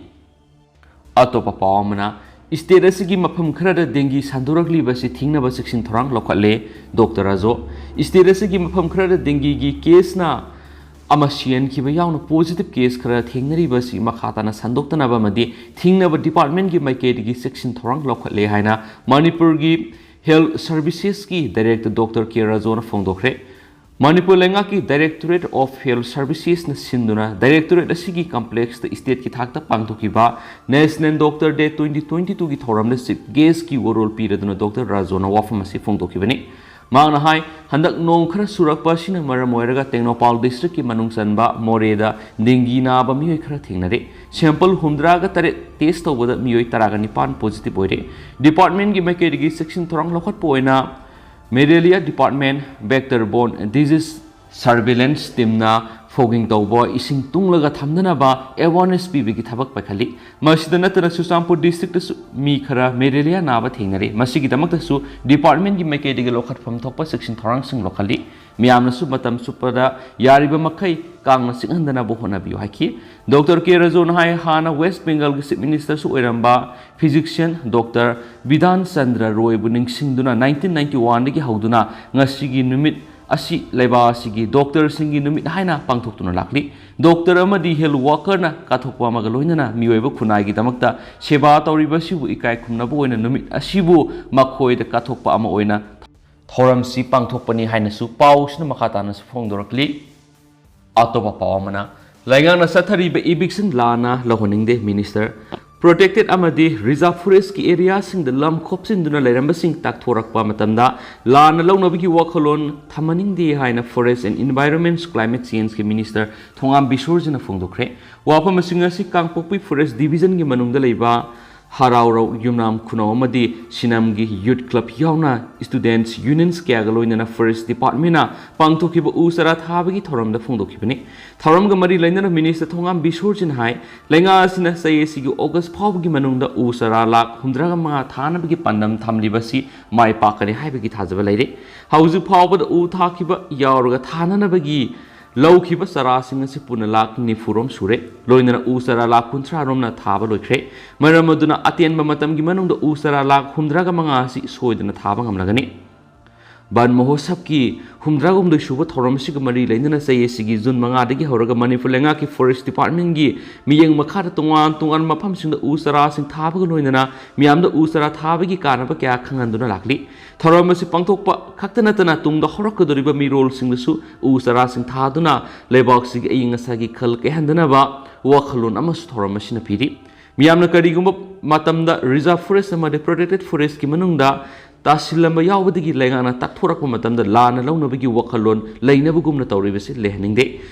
ꯑꯇꯣꯞꯄ ꯄꯥꯎ ꯑꯃꯅ, state ꯑꯁꯤꯒꯤ ꯃꯐꯝ ꯈꯔꯗ dengue ꯁꯟꯗꯣꯔꯛꯂꯤꯕ ꯑꯁꯤ ꯊꯤꯡꯅꯕ ꯆꯦꯛꯁꯤꯟ ꯊꯧꯔꯥꯡ ꯂꯧꯈꯠꯂꯦ꯫ ꯗꯣꯛꯇꯔ ꯔꯥꯖꯣ, state ꯑꯁꯤꯒꯤ ꯃꯐꯝ ꯈꯔꯗ dengueꯒꯤ caseꯅ ꯑꯃ ꯁꯤꯍꯟꯈꯤꯕ ꯌꯥꯎꯅ positive case ꯈꯔ ꯊꯦꯡꯅꯔꯤꯕ ꯑꯁꯤ ꯃꯈꯥ ꯇꯥꯅ ꯁꯟꯗꯣꯛꯇꯅꯕ ꯑꯃꯗꯤ ꯊꯤꯡꯅꯕ departmentꯀꯤ ꯃꯥꯏꯀꯩꯗꯒꯤ ꯆꯦꯛꯁꯤꯟ ꯊꯧꯔꯥꯡ ꯂꯧꯈꯠꯂꯦ ꯍꯥꯏꯅ ꯃꯅꯤꯄꯨꯔꯒꯤ Health Servicesꯀꯤ Director Doctor K ꯔꯥꯖꯣꯅ ꯐꯣꯡꯗꯣꯛꯈ꯭ꯔꯦ꯫ Manipur ꯂꯩꯉꯥꯛꯀꯤ Directorate of Health Servicesꯅ ꯁꯤꯟꯗꯨꯅ directorate ꯑꯁꯤꯒꯤ complexꯇ stateꯀꯤ ꯊꯥꯛꯇ ꯄꯥꯡꯊꯣꯛꯈꯤꯕ National Doctor Day twenty twenty twoꯒꯤ ꯊꯧꯔꯝꯗ chief guestꯀꯤ ꯋꯥꯔꯣꯜ ꯄꯤꯔꯗꯨꯅ ꯗꯣꯛꯇꯔ ꯔꯥꯖꯣꯅ ꯋꯥꯐꯝ ꯑꯁꯤ ꯐꯣꯡꯗꯣꯛꯈꯤꯕꯅꯤ꯫ ꯃꯍꯥꯛꯅ ꯍꯥꯏ, ꯍꯟꯗꯛ ꯅꯣꯡ ꯈꯔ ꯆꯨꯔꯛꯄ ꯑꯁꯤꯅ ꯃꯔꯝ ꯑꯣꯏꯔꯒ ꯇꯦꯡꯅꯧꯄꯥꯜ ꯗꯤꯁꯇ꯭ꯔꯤꯛꯀꯤ ꯃꯅꯨꯡ ꯆꯟꯕ ꯃꯣꯔꯦꯗ ꯗꯦꯡꯒꯤ ꯅꯥꯕ ꯃꯤꯑꯣꯏ ꯈꯔ ꯊꯦꯡꯅꯔꯦ꯫ ꯁꯦꯝꯄꯜ ꯍꯨꯝꯗ꯭ꯔꯥꯒ ꯇꯔꯦꯠ ꯇꯦꯁ ꯇꯧꯕꯗ ꯃꯤꯑꯣꯏ ꯇꯔꯥꯒ ꯅꯤꯄꯥꯟ ꯄꯣꯖꯤꯇꯤꯚ ꯑꯣꯏꯔꯦ꯫ ꯗꯤꯄꯥꯔꯠꯃꯦꯟꯒꯤ ꯃꯥꯏꯀꯩꯗꯒꯤ ꯆꯦꯛꯁꯤꯟ ꯊꯧꯔꯥꯡ ꯂꯧꯈꯠꯄ ꯑꯣꯏꯅ malaria department, vector borne disease surveillance ꯇꯤꯝꯅ ꯐꯣꯒꯤꯡ ꯇꯧꯕ, ꯏꯁꯤꯡ ꯇꯨꯡꯂꯒ ꯊꯝꯅꯅꯕ ꯑꯦꯋꯥꯔꯅꯦꯁ ꯄꯤꯕꯒꯤ ꯊꯕꯛ ꯄꯥꯏꯈꯠꯂꯤ꯫ ꯃꯁꯤꯗ ꯅꯠꯇꯅ ꯆꯨꯔꯆꯥꯟꯄꯨꯔ ꯗꯤꯁꯇ꯭ꯔꯤꯛꯇꯁꯨ ꯃꯤ ꯈꯔ ꯃꯦꯂꯦꯔꯤꯌꯥ ꯅꯥꯕ ꯊꯦꯡꯅꯔꯦ꯫ ꯃꯁꯤꯒꯤꯗꯃꯛꯇꯁꯨ ꯗꯤꯄꯥꯔꯠꯃꯦꯟꯒꯤ ꯃꯥꯏꯀꯩꯗꯒꯤ ꯂꯧꯈꯠꯐꯝ ꯊꯣꯛꯄ ꯆꯦꯛꯁꯤꯟ ꯊꯧꯔꯥꯡꯁꯤꯡ ꯂꯧꯈꯠꯂꯤ꯫ ꯃꯤꯌꯥꯝꯅꯁꯨ ꯃꯇꯝ ꯆꯨꯞꯄꯗ ꯌꯥꯔꯤꯕ ꯃꯈꯩ ꯀꯥꯡꯅ ꯆꯤꯛꯍꯟꯗꯅꯕ ꯍꯣꯠꯅꯕꯤꯌꯨ ꯍꯥꯏꯈꯤ꯫ ꯗꯣꯛꯇꯔ ꯀꯦ ꯔꯖꯣꯅ ꯍꯥꯏ, ꯍꯥꯟꯅ ꯋꯦꯁ ꯕꯦꯡꯒꯜꯒꯤ ꯆꯤꯐ ꯃꯤꯅꯤꯁꯇꯔꯁꯨ ꯑꯣꯏꯔꯝꯕ ꯐꯤꯖꯤꯛꯁꯤꯌꯟ ꯗꯣꯛꯇꯔ ꯕꯤꯙꯥꯟ ꯆꯟꯗ꯭ꯔ ꯔꯣꯏꯕꯨ ꯅꯤꯡꯁꯤꯡꯗꯨꯅ ꯅꯥꯏꯟꯇꯤꯟ ꯅꯥꯏꯟꯇꯤ ꯋꯥꯟꯗꯒꯤ ꯍꯧꯗꯨꯅ ꯉꯁꯤꯒꯤ ꯅꯨꯃꯤꯠ ꯑꯁꯤ ꯂꯩꯕꯥꯛ ꯑꯁꯤꯒꯤ ꯗꯣꯛꯇꯔꯁꯤꯡꯒꯤ ꯅꯨꯃꯤꯠ ꯍꯥꯏꯅ ꯄꯥꯡꯊꯣꯛꯇꯨꯅ ꯂꯥꯛꯂꯤ꯫ ꯗꯣꯛꯇꯔ ꯑꯃꯗꯤ ꯍꯦꯜꯊ ꯋꯥꯔꯀꯔꯅ ꯀꯠꯊꯣꯛꯄ ꯑꯃꯒ ꯂꯣꯏꯅꯅ ꯃꯤꯑꯣꯏꯕ ꯈꯨꯟꯅꯥꯏꯒꯤꯗꯃꯛꯇ ꯁꯦꯕꯥ ꯇꯧꯔꯤꯕ ꯑꯁꯤꯕꯨ ꯏꯀꯥꯏ ꯈꯨꯝꯅꯕ ꯑꯣꯏꯅ ꯅꯨꯃꯤꯠ ꯑꯁꯤꯕꯨ ꯃꯈꯣꯏꯗ ꯀꯠꯊꯣꯛꯄ ꯑꯃ ꯑꯣꯏꯅ ꯊꯧꯔꯝꯁꯤ ꯄꯥꯡꯊꯣꯛꯄꯅꯤ ꯍꯥꯏꯅꯁꯨ ꯄꯥꯎꯁꯤꯅ ꯃꯈꯥ ꯇꯥꯅꯁꯨ ꯐꯣꯡꯗꯣꯔꯛꯂꯤ꯫ ꯑꯇꯣꯞꯄ ꯄꯥꯎ ꯑꯃꯅ, ꯂꯩꯉꯥꯛꯅ ꯆꯠꯊꯔꯤꯕ ꯏꯚꯤꯛꯁꯟ ꯂꯥꯟꯅ ꯂꯧꯍꯟꯅꯤꯡꯗꯦ, ꯃꯤꯅꯤꯁꯇꯔ꯫ ꯄ꯭ꯔꯣꯇꯦꯛꯇꯦꯗ ꯑꯃꯗꯤ ꯔꯤꯖꯥꯔꯚ ꯐꯣꯔꯦꯁ꯭ꯠꯀꯤ ꯑꯦꯔꯤꯌꯥꯁꯤꯡꯗ ꯂꯝ ꯈꯣꯞꯆꯤꯟꯗꯨꯅ ꯂꯩꯔꯝꯕꯁꯤꯡ ꯇꯥꯛꯊꯣꯔꯛꯄ ꯃꯇꯝꯗ ꯂꯥꯟꯅ ꯂꯧꯅꯕꯒꯤ ꯋꯥꯈꯜꯂꯣꯟ ꯊꯝꯍꯟꯅꯤꯡꯗꯦ ꯍꯥꯏꯅ ꯐꯣꯔꯦꯁ꯭ꯠ ꯑꯦꯟ ꯏꯟꯚꯥꯏꯔꯣꯟꯃꯦꯟꯠ ꯀ꯭ꯂꯥꯏꯃꯦꯠ ꯆꯦꯟꯖꯀꯤ ꯃꯤꯅꯤꯁꯇꯔ ꯊꯣꯉꯥꯝ ꯕꯤꯁꯣꯔꯖꯤꯅ ꯐꯣꯡꯗꯣꯛꯈ꯭ꯔꯦ꯫ ꯋꯥꯐꯝꯁꯤꯡ ꯑꯁꯤ ꯀꯥꯡꯄꯣꯛꯄꯤ ꯐꯣꯔꯦꯁ꯭ꯠ ꯗꯤꯚꯤꯖꯟꯒꯤ ꯃꯅꯨꯡꯗ ꯂꯩꯕ ꯍꯔꯥꯎꯔꯧ ꯌꯨꯝꯅꯥꯝ ꯈꯨꯅꯧ ꯑꯃꯗꯤ ꯁꯤꯅꯝꯒꯤ ꯌꯨꯊ ꯀ꯭ꯂꯕ ꯌꯥꯎꯅ ꯁ꯭ꯇꯨꯗꯦꯟꯠꯁ ꯌꯨꯅꯤꯌꯟꯁ ꯀꯌꯥꯒ ꯂꯣꯏꯅꯅ ꯐꯣꯔꯦꯁ꯭ꯠ ꯗꯤꯄꯥꯔꯠꯃꯦꯟꯠꯅ ꯄꯥꯡꯊꯣꯛꯈꯤꯕ ꯎ ꯆꯥꯔꯥ ꯊꯥꯕꯒꯤ ꯊꯧꯔꯝꯗ ꯐꯣꯡꯗꯣꯛꯈꯤꯕꯅꯤ꯫ ꯊꯧꯔꯝꯒ ꯃꯔꯤ ꯂꯩꯅꯅ ꯃꯤꯅꯤꯁꯇꯔ ꯊꯣꯉꯥꯝ ꯕꯤꯁꯣꯔꯖꯤꯅ ꯍꯥꯏ, ꯂꯩꯉꯥꯛ ꯑꯁꯤꯅ ꯆꯍꯤ ꯑꯁꯤꯒꯤ ꯑꯣꯒꯁ꯭ꯠ ꯐꯥꯎꯕꯒꯤ ꯃꯅꯨꯡꯗ ꯎ ꯆꯥꯔꯥ ꯂꯥꯈ ꯍꯨꯝꯗ꯭ꯔꯥꯒ ꯃꯉꯥ ꯊꯥꯅꯕꯒꯤ ꯄꯥꯟꯗꯝ ꯊꯝꯂꯤꯕ ꯑꯁꯤ ꯃꯥꯏ ꯄꯥꯛꯀꯅꯤ ꯍꯥꯏꯕꯒꯤ ꯊꯥꯖꯕ ꯂꯩꯔꯦ꯫ ꯍꯧꯖꯤꯛ ꯐꯥꯎꯕꯗ ꯎ ꯊꯥꯈꯤꯕ ꯌꯥꯎꯔꯒ ꯊꯥꯅꯅꯕꯒꯤ ꯂꯧꯈꯤꯕ ꯆꯥꯔꯥꯁꯤꯡ ꯑꯁꯤ ꯄꯨꯟꯅ ꯂꯥꯈ ꯅꯤꯐꯨ ꯔꯣꯝ ꯁꯨꯔꯦ꯫ ꯂꯣꯏꯅꯅ ꯎ ꯆꯥꯔꯥ ꯂꯥꯈ ꯀꯨꯟꯊ꯭ꯔꯥ ꯔꯣꯝꯅ ꯊꯥꯕ ꯂꯣꯏꯈ꯭ꯔꯦ꯫ ꯃꯔꯝ ꯑꯗꯨꯅ ꯑꯇꯦꯟꯕ ꯃꯇꯝꯒꯤ ꯃꯅꯨꯡꯗ ꯎ ꯆꯥꯔꯥ ꯂꯥꯈ ꯍꯨꯝꯗ꯭ꯔꯥꯒ ꯃꯉꯥ ꯑꯁꯤ ꯁꯣꯏꯗꯅ ꯊꯥꯕ ꯉꯝꯂꯒꯅꯤ꯫ ꯕꯟ ꯃꯍꯣꯠꯁꯕꯀꯤ ꯍꯨꯝꯗ꯭ꯔꯥꯍꯨꯝꯗꯣꯏ ꯁꯨꯕ ꯊꯧꯔꯝ ꯑꯁꯤꯒ ꯃꯔꯤ ꯂꯩꯅꯅ ꯆꯍꯤ ꯑꯁꯤꯒꯤ ꯖꯨꯟ ꯃꯉꯥꯗꯒꯤ ꯍꯧꯔꯒ ꯃꯅꯤꯄꯨꯔ ꯂꯩꯉꯥꯛꯀꯤ ꯐꯣꯔꯦꯁ꯭ꯠ ꯗꯤꯄꯥꯔꯠꯃꯦꯟꯠꯀꯤ ꯃꯤꯠꯌꯦꯡ ꯃꯈꯥꯗ ꯇꯣꯉꯥꯟ ꯇꯣꯉꯥꯟꯕ ꯃꯐꯝꯁꯤꯡꯗ ꯎ ꯆꯥꯔꯥꯁꯤꯡ ꯊꯥꯕꯒ ꯂꯣꯏꯅꯅ ꯃꯤꯌꯥꯝꯗ ꯎ ꯆꯥꯔꯥ ꯊꯥꯕꯒꯤ ꯀꯥꯟꯅꯕ ꯀꯌꯥ ꯈꯪꯍꯟꯗꯨꯅ ꯂꯥꯛꯂꯤ꯫ ꯊꯧꯔꯝ ꯑꯁꯤ ꯄꯥꯡꯊꯣꯛꯄ ꯈꯛꯇ ꯅꯠꯇꯅ ꯇꯨꯡꯗ ꯍꯧꯔꯛꯀꯗꯧꯔꯤꯕ ꯃꯤꯔꯣꯜꯁꯤꯡꯗꯁꯨ ꯎ ꯆꯥꯔꯥꯁꯤꯡ ꯊꯥꯗꯨꯅ ꯂꯩꯕꯥꯛꯁꯤꯒꯤ ꯑꯏꯪ ꯑꯁꯥꯒꯤ ꯈꯜ ꯀꯥꯏꯍꯟꯗꯅꯕ ꯋꯥꯈꯜꯂꯣꯟ ꯑꯃꯁꯨ ꯊꯧꯔꯝ ꯑꯁꯤꯅ ꯄꯤꯔꯤ꯫ ꯃꯤꯌꯥꯝꯅ ꯀꯔꯤꯒꯨꯝꯕ ꯃꯇꯝꯗ ꯔꯤꯖꯥꯔꯚ ꯐꯣꯔꯦꯁ꯭ꯠ ꯑꯃꯗꯤ ꯄ꯭ꯔꯣꯇꯦꯛꯇꯦꯗ ꯐꯣꯔꯦꯁ꯭ꯠꯀꯤ ꯃꯅꯨꯡꯗ ꯇꯥꯁꯤꯜꯂꯝꯕ ꯌꯥꯎꯕꯗꯒꯤ ꯂꯩꯉꯥꯛꯅ ꯇꯥꯛꯊꯣꯔꯛꯄ ꯃꯇꯝꯗ ꯂꯥꯟꯅ ꯂꯧꯅꯕꯒꯤ ꯋꯥꯈꯜꯂꯣꯟ ꯂꯩꯅꯕꯒꯨꯝꯅ ꯇꯧꯔꯤꯕꯁꯤ ꯂꯩꯍꯟꯅꯤꯡꯗꯦ꯫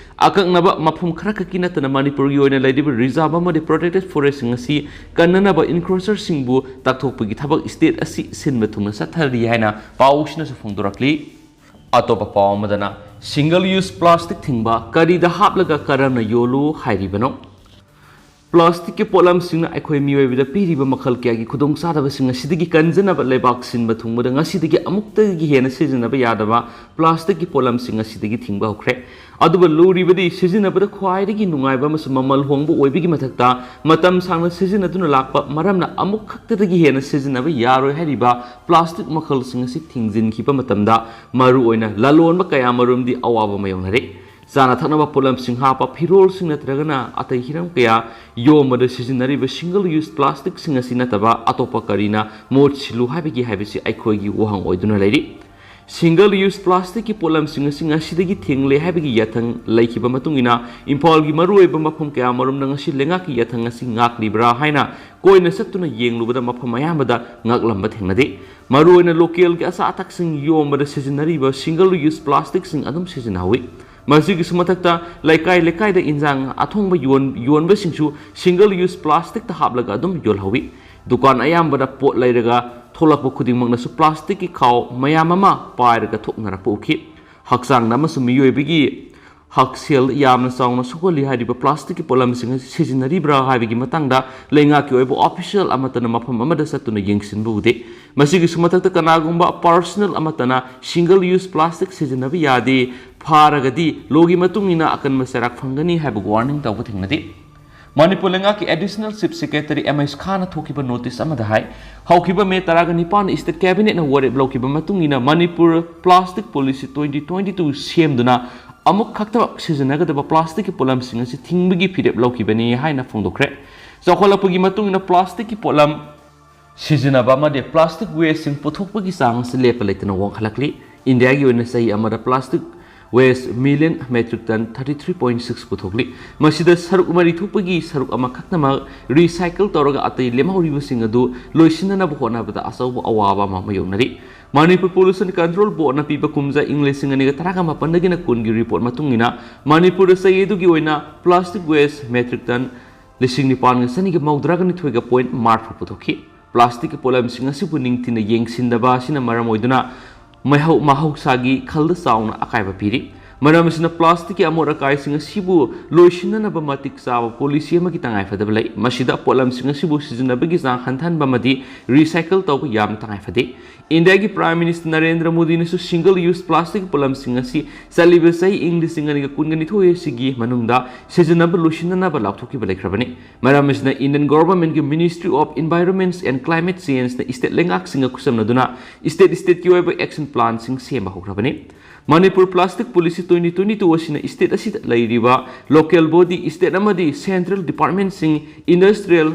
ꯑꯀꯛꯅꯕ ꯃꯐꯝ ꯈꯔꯈꯛꯀꯤ ꯅꯠꯇꯅ ꯃꯅꯤꯄꯨꯔꯒꯤ ꯑꯣꯏꯅ ꯂꯩꯔꯤꯕ reserve ꯑꯃꯗꯤ protected forestꯁꯤꯡ ꯑꯁꯤ ꯀꯟꯅꯅꯕ encroacherꯁꯤꯡꯕꯨ ꯇꯥꯛꯊꯣꯛꯄꯒꯤ ꯊꯕꯛ state ꯑꯁꯤ ꯁꯤꯟꯕ ꯊꯨꯡꯅ ꯆꯠꯊꯔꯤ ꯍꯥꯏꯅ ꯄꯥꯎꯁꯤꯅꯁꯨ ꯐꯣꯡꯗꯣꯔꯛꯂꯤ꯫ ꯑꯇꯣꯞꯄ ꯄꯥꯎ ꯑꯃꯗꯅ, single use plastic ꯊꯤꯡꯕ ꯀꯔꯤꯗ ꯍꯥꯞꯂꯒ ꯀꯔꯝꯅ ꯌꯣꯜꯂꯨ ꯍꯥꯏꯔꯤꯕꯅꯣ? Plasticꯀꯤ ꯄꯣꯠꯂꯝꯁꯤꯡꯅ ꯑꯩꯈꯣꯏ ꯃꯤꯑꯣꯏꯕꯗ ꯄꯤꯔꯤꯕ ꯃꯈꯜ ꯀꯌꯥꯒꯤ ꯈꯨꯗꯣꯡꯆꯥꯗꯕꯁꯤꯡ ꯑꯁꯤꯗꯒꯤ ꯀꯟꯖꯅꯕ ꯂꯩꯕꯥꯛ ꯁꯤꯟꯕ ꯊꯨꯡꯕꯗ ꯉꯁꯤꯗꯒꯤ ꯑꯃꯨꯛꯇꯒꯤ ꯍꯦꯟꯅ ꯁꯤꯖꯤꯟꯅꯕ ꯌꯥꯗꯕ plasticꯀꯤ ꯄꯣꯠꯂꯝꯁꯤꯡ ꯑꯁꯤꯗꯒꯤ ꯊꯤꯡꯕ ꯍꯧꯈ꯭ꯔꯦ꯫ ꯑꯗꯨꯕꯨ ꯂꯨꯔꯤꯕꯗꯤ ꯁꯤꯖꯤꯟꯅꯕꯗ ꯈ꯭ꯋꯥꯏꯗꯒꯤ ꯅꯨꯡꯉꯥꯏꯕ ꯑꯃꯁꯨꯡ ꯃꯃꯜ ꯍꯣꯡꯕ ꯑꯣꯏꯕꯒꯤ ꯃꯊꯛꯇ, ꯃꯇꯝ ꯁꯥꯡꯅ ꯁꯤꯖꯤꯟꯅꯗꯨꯅ ꯂꯥꯛꯄ ꯃꯔꯝꯅ ꯑꯃꯨꯛ ꯈꯛꯇꯗꯒꯤ ꯍꯦꯟꯅ ꯁꯤꯖꯤꯟꯅꯕ ꯌꯥꯔꯣꯏ ꯍꯥꯏꯔꯤꯕ plastic ꯃꯈꯜꯁꯤꯡ ꯑꯁꯤ ꯊꯤꯡꯖꯤꯟꯈꯤꯕ ꯃꯇꯝꯗ ꯃꯔꯨꯑꯣꯏꯅ ꯂꯂꯣꯟꯕ ꯀꯌꯥ ꯃꯔꯨꯝꯗꯤ ꯑꯋꯥꯕ ꯃꯥꯌꯣꯛꯅꯔꯦ꯫ ꯆꯥꯅ ꯊꯛꯅꯕ ꯄꯣꯠꯂꯝꯁꯤꯡ ꯍꯥꯞꯄ ꯐꯤꯔꯣꯜꯁꯤꯡ ꯅꯠꯇ꯭ꯔꯒꯅ ꯑꯇꯩ ꯍꯤꯔꯝ ꯀꯌꯥ ꯌꯣꯟꯕꯗ ꯁꯤꯖꯤꯟꯅꯔꯤꯕ single use plasticꯁꯤꯡ ꯑꯁꯤ ꯅꯠꯇꯕ ꯑꯇꯣꯞꯄ ꯀꯔꯤꯅ ꯃꯍꯨꯠ ꯁꯤꯜꯂꯨ ꯍꯥꯏꯕꯒꯦ ꯍꯥꯏꯕꯁꯤ ꯑꯩꯈꯣꯏꯒꯤ ꯋꯥꯍꯪ ꯑꯣꯏꯗꯨꯅ ꯂꯩꯔꯤ꯫ Single use plasticꯀꯤ ꯄꯣꯠꯂꯝꯁꯤꯡ ꯑꯁꯤ ꯉꯁꯤꯗꯒꯤ ꯊꯤꯡꯂꯦ ꯍꯥꯏꯕꯒꯤ ꯌꯥꯊꯪ ꯂꯩꯈꯤꯕ ꯃꯇꯨꯡ ꯏꯟꯅ ꯏꯝꯐꯥꯜꯒꯤ ꯃꯔꯨꯑꯣꯏꯕ ꯃꯐꯝ ꯀꯌꯥ ꯃꯔꯨꯝꯗ ꯉꯁꯤ ꯂꯩꯉꯥꯛꯀꯤ ꯌꯥꯊꯪ ꯑꯁꯤ ꯉꯥꯛꯂꯤꯕ꯭ꯔꯥ ꯍꯥꯏꯅ ꯀꯣꯏꯅ ꯆꯠꯇꯨꯅ ꯌꯦꯡꯂꯨꯕꯗ ꯃꯐꯝ ꯑꯌꯥꯝꯕꯗ ꯉꯥꯛꯂꯝꯕ ꯊꯦꯡꯅꯗꯦ꯫ ꯃꯔꯨꯑꯣꯏꯅ localꯒꯤ ꯑꯆꯥ ꯑꯊꯛꯁꯤꯡ ꯌꯣꯟꯕꯗ ꯁꯤꯖꯤꯟꯅꯔꯤꯕ single use plasticꯁꯤꯡ ꯑꯗꯨꯝ ꯁꯤꯖꯤꯟꯅꯍꯧꯋꯤ꯫ ꯃꯁꯤꯒꯤꯁꯨ ꯃꯊꯛꯇ ꯂꯩꯀꯥꯏ ꯂꯩꯀꯥꯏꯗ ꯏꯟꯖꯥꯡ ꯑꯊꯣꯡꯕ ꯌꯣꯟ-, ꯌꯣꯟꯕꯁꯤꯡꯁꯨ single use plasticꯇ ꯍꯥꯞꯂꯒ ꯑꯗꯨꯝ ꯌꯣꯜꯍꯧꯋꯤ꯫ ꯗꯨꯀꯥꯟ ꯑꯌꯥꯝꯕꯗ ꯄꯣꯠ ꯂꯩꯔꯒ ꯊꯣꯛꯂꯛꯄ ꯈꯨꯗꯤꯡꯃꯛꯅꯁꯨ plasticꯀꯤ ꯈꯥꯎ ꯃꯌꯥꯝ ꯑꯃ ꯄꯥꯏꯔꯒ ꯊꯣꯛꯅꯔꯛꯄ ꯎꯈꯤ꯫ ꯍꯛꯆꯥꯡꯗ ꯑꯃꯁꯨꯡ ꯃꯤꯑꯣꯏꯕꯒꯤ ꯍꯛꯁꯦꯜ ꯌꯥꯝꯅ ꯆꯥꯎꯅ ꯁꯣꯛꯍꯜꯂꯤ ꯍꯥꯏꯔꯤꯕ plasticꯀꯤ ꯄꯣꯠꯂꯝꯁꯤꯡ ꯑꯁꯤ ꯁꯤꯖꯤꯟꯅꯔꯤꯕ꯭ꯔꯥ ꯍꯥꯏꯕꯒꯤ ꯃꯇꯥꯡꯗ ꯂꯩꯉꯥꯛꯀꯤ ꯑꯣꯏꯕ official ꯑꯃꯠꯇꯅ ꯃꯐꯝ ꯑꯃꯗ ꯆꯠꯇꯨꯅ ꯌꯦꯡꯁꯤꯟꯕ ꯎꯗꯦ꯫ ꯃꯁꯤꯒꯤꯁꯨ ꯃꯊꯛꯇ ꯀꯅꯥꯒꯨꯝꯕ personal ꯑꯃꯠꯇꯅ single use plastic ꯁꯤꯖꯤꯟꯅꯕ ꯌꯥꯗꯦ, ꯐꯥꯔꯒꯗꯤ lawꯒꯤ ꯃꯇꯨꯡ ꯏꯟꯅ ꯑꯀꯟꯕ ꯆꯩꯔꯥꯛ ꯐꯪꯒꯅꯤ ꯍꯥꯏꯕ warning ꯇꯧꯕ ꯊꯦꯡꯅꯗꯦ꯫ ꯃꯅꯤꯄꯨꯔ ꯂꯩꯉꯥꯛꯀꯤ Additional Chief Secretary M H ꯈꯥꯟꯅ ꯊꯣꯛꯈꯤꯕ notice ꯑꯃꯗ ꯍꯥꯏ, ꯍꯧꯈꯤꯕ ꯃꯦ ꯇꯔꯥꯒ ꯅꯤꯄꯥꯟꯗ state cabinetꯅ ꯋꯥꯔꯦꯞ ꯂꯧꯈꯤꯕ ꯃꯇꯨꯡ ꯏꯟꯅ Manipur plastic policy twenty twenty two ꯁꯦꯝꯗꯨꯅ ꯑꯃꯨꯛ ꯈꯛꯇꯃꯛ ꯁꯤꯖꯤꯟꯅꯒꯗꯕ plasticꯀꯤ ꯄꯣꯠꯂꯝꯁꯤꯡ ꯑꯁꯤ ꯊꯤꯡꯕꯒꯤ ꯐꯤꯔꯦꯞ ꯂꯧꯈꯤꯕꯅꯤ ꯍꯥꯏꯅ ꯐꯣꯡꯗꯣꯛꯈ꯭ꯔꯦ꯫ ꯆꯥꯎꯈꯠꯂꯛꯄꯒꯤ ꯃꯇꯨꯡ ꯏꯟꯅ plasticꯀꯤ ꯄꯣꯠꯂꯝ ꯁꯤꯖꯤꯟꯅꯕ ꯑꯃꯗꯤ plastic wasteꯁꯤꯡ ꯄꯨꯊꯣꯛꯄꯒꯤ ꯆꯥꯡ ꯑꯁꯤ ꯂꯦꯞꯄ ꯂꯩꯇꯅ ꯋꯥꯡꯈꯠꯂꯛꯂꯤ꯫ ꯏꯟꯗꯤꯌꯥꯒꯤ ꯑꯣꯏꯅ ꯆꯍꯤ ꯑꯃꯗ plastic waste million metric ton thirty three point six ꯄꯨꯊꯣꯛꯂꯤ꯫ ꯃꯁꯤꯗ ꯁꯔꯨꯛ ꯃꯔꯤ ꯊꯣꯛꯄꯒꯤ ꯁꯔꯨꯛ ꯑꯃꯈꯛꯇꯃꯛ recycle ꯇꯧꯔꯒ ꯑꯇꯩ ꯂꯦꯝꯍꯧꯔꯤꯕꯁꯤꯡ ꯑꯗꯨ ꯂꯣꯏꯁꯤꯟꯅꯅꯕ ꯍꯣꯠꯅꯕꯗ ꯑꯆꯧꯕ ꯑꯋꯥꯕ ꯑꯃ ꯃꯥꯌꯣꯛꯅꯔꯤ꯫ ꯃꯅꯤꯄꯨꯔ Pollution Control Boardꯅ ꯄꯤꯕ ꯀꯨꯝꯖꯥ ꯏꯪ ꯂꯤꯁꯤꯡ ꯑꯅꯤꯒ ꯇꯔꯥꯃꯥꯄꯟꯗꯒꯤꯅ ꯀꯨꯟꯒꯤ report ꯃꯇꯨꯡ ꯏꯟꯅ, ꯃꯅꯤꯄꯨꯔꯗ ꯆꯍꯤ ꯑꯗꯨꯒꯤ ꯑꯣꯏꯅ plastic waste metric ton ꯂꯤꯁꯤꯡ ꯅꯤꯄꯥꯟꯒ ꯆꯅꯤꯒ ꯃꯧꯗ꯭ꯔꯥꯒ ꯅꯤꯊꯣꯏꯒ point ꯃꯔꯤꯐꯨ ꯄꯨꯊꯣꯛꯈꯤ꯫ Plasticꯀꯤ ꯄꯣꯠꯂꯝꯁꯤꯡ ꯑꯁꯤꯕꯨ ꯅꯤꯡꯊꯤꯅ ꯌꯦꯡꯁꯤꯟꯗꯕ ꯑꯁꯤꯅ ꯃꯔꯝ ꯑꯣꯏꯗꯨꯅ ꯃꯩꯍꯧ-, ꯃꯍꯧꯁꯥꯒꯤ ꯈꯜꯗ ꯆꯥꯎꯅ ꯑꯀꯥꯏꯕ ꯄꯤꯔꯤ꯫ ꯃꯔꯝ ꯑꯁꯤꯅ plasticꯀꯤ ꯑꯃꯣꯠ ꯑꯀꯥꯏꯁꯤꯡ ꯑꯁꯤꯕꯨ ꯂꯣꯏꯁꯤꯟꯅꯅꯕ ꯃꯇꯤꯛ ꯆꯥꯕ policy ꯑꯃꯒꯤ ꯇꯉꯥꯏꯐꯗꯕ ꯂꯩ꯫ ꯃꯁꯤꯗ ꯄꯣꯠꯂꯝꯁꯤꯡ ꯑꯁꯤꯕꯨ ꯁꯤꯖꯤꯟꯅꯕꯒꯤ ꯆꯥꯡ ꯍꯟꯊꯍꯟꯕ ꯑꯃꯗꯤ recycle ꯇꯧꯕ ꯌꯥꯝꯅ ꯇꯉꯥꯏꯐꯗꯦ꯫ ꯏꯟꯗꯤꯌꯥꯒꯤ Prime Minister Narendra ꯃꯣꯗꯤꯅꯁꯨ single use plastic ꯄꯣꯠꯂꯝꯁꯤꯡ ꯑꯁꯤ ꯆꯠꯂꯤꯕ ꯆꯍꯤ ꯏꯪ ꯂꯤꯁꯤꯡ ꯑꯅꯤꯒ ꯀꯨꯟꯒ ꯅꯤꯊꯣꯏ ꯑꯁꯤꯒꯤ ꯃꯅꯨꯡꯗ ꯁꯤꯖꯤꯟꯅꯕ ꯂꯣꯏꯁꯤꯟꯅꯅꯕ ꯂꯥꯎꯊꯣꯛꯈꯤꯕ ꯂꯩꯈ꯭ꯔꯕꯅꯤ꯫ ꯃꯔꯝ ꯑꯁꯤꯅ Indian Governmentꯀꯤ Ministry of Environment and Climate Changeꯅ state ꯂꯩꯉꯥꯛꯁꯤꯡꯒ ꯈꯨꯠꯁꯝꯅꯗꯨꯅ state stateꯀꯤ ꯑꯣꯏꯕ action planꯁꯤꯡ ꯁꯦꯝꯕ ꯍꯧꯈ꯭ꯔꯕꯅꯤ꯫ Manipur Plastic Policy twenty twenty-two ꯑꯁꯤꯅ state ꯑꯁꯤꯗ ꯂꯩꯔꯤꯕ local body, state ꯑꯃꯗꯤ central departmentꯁꯤꯡ, industrial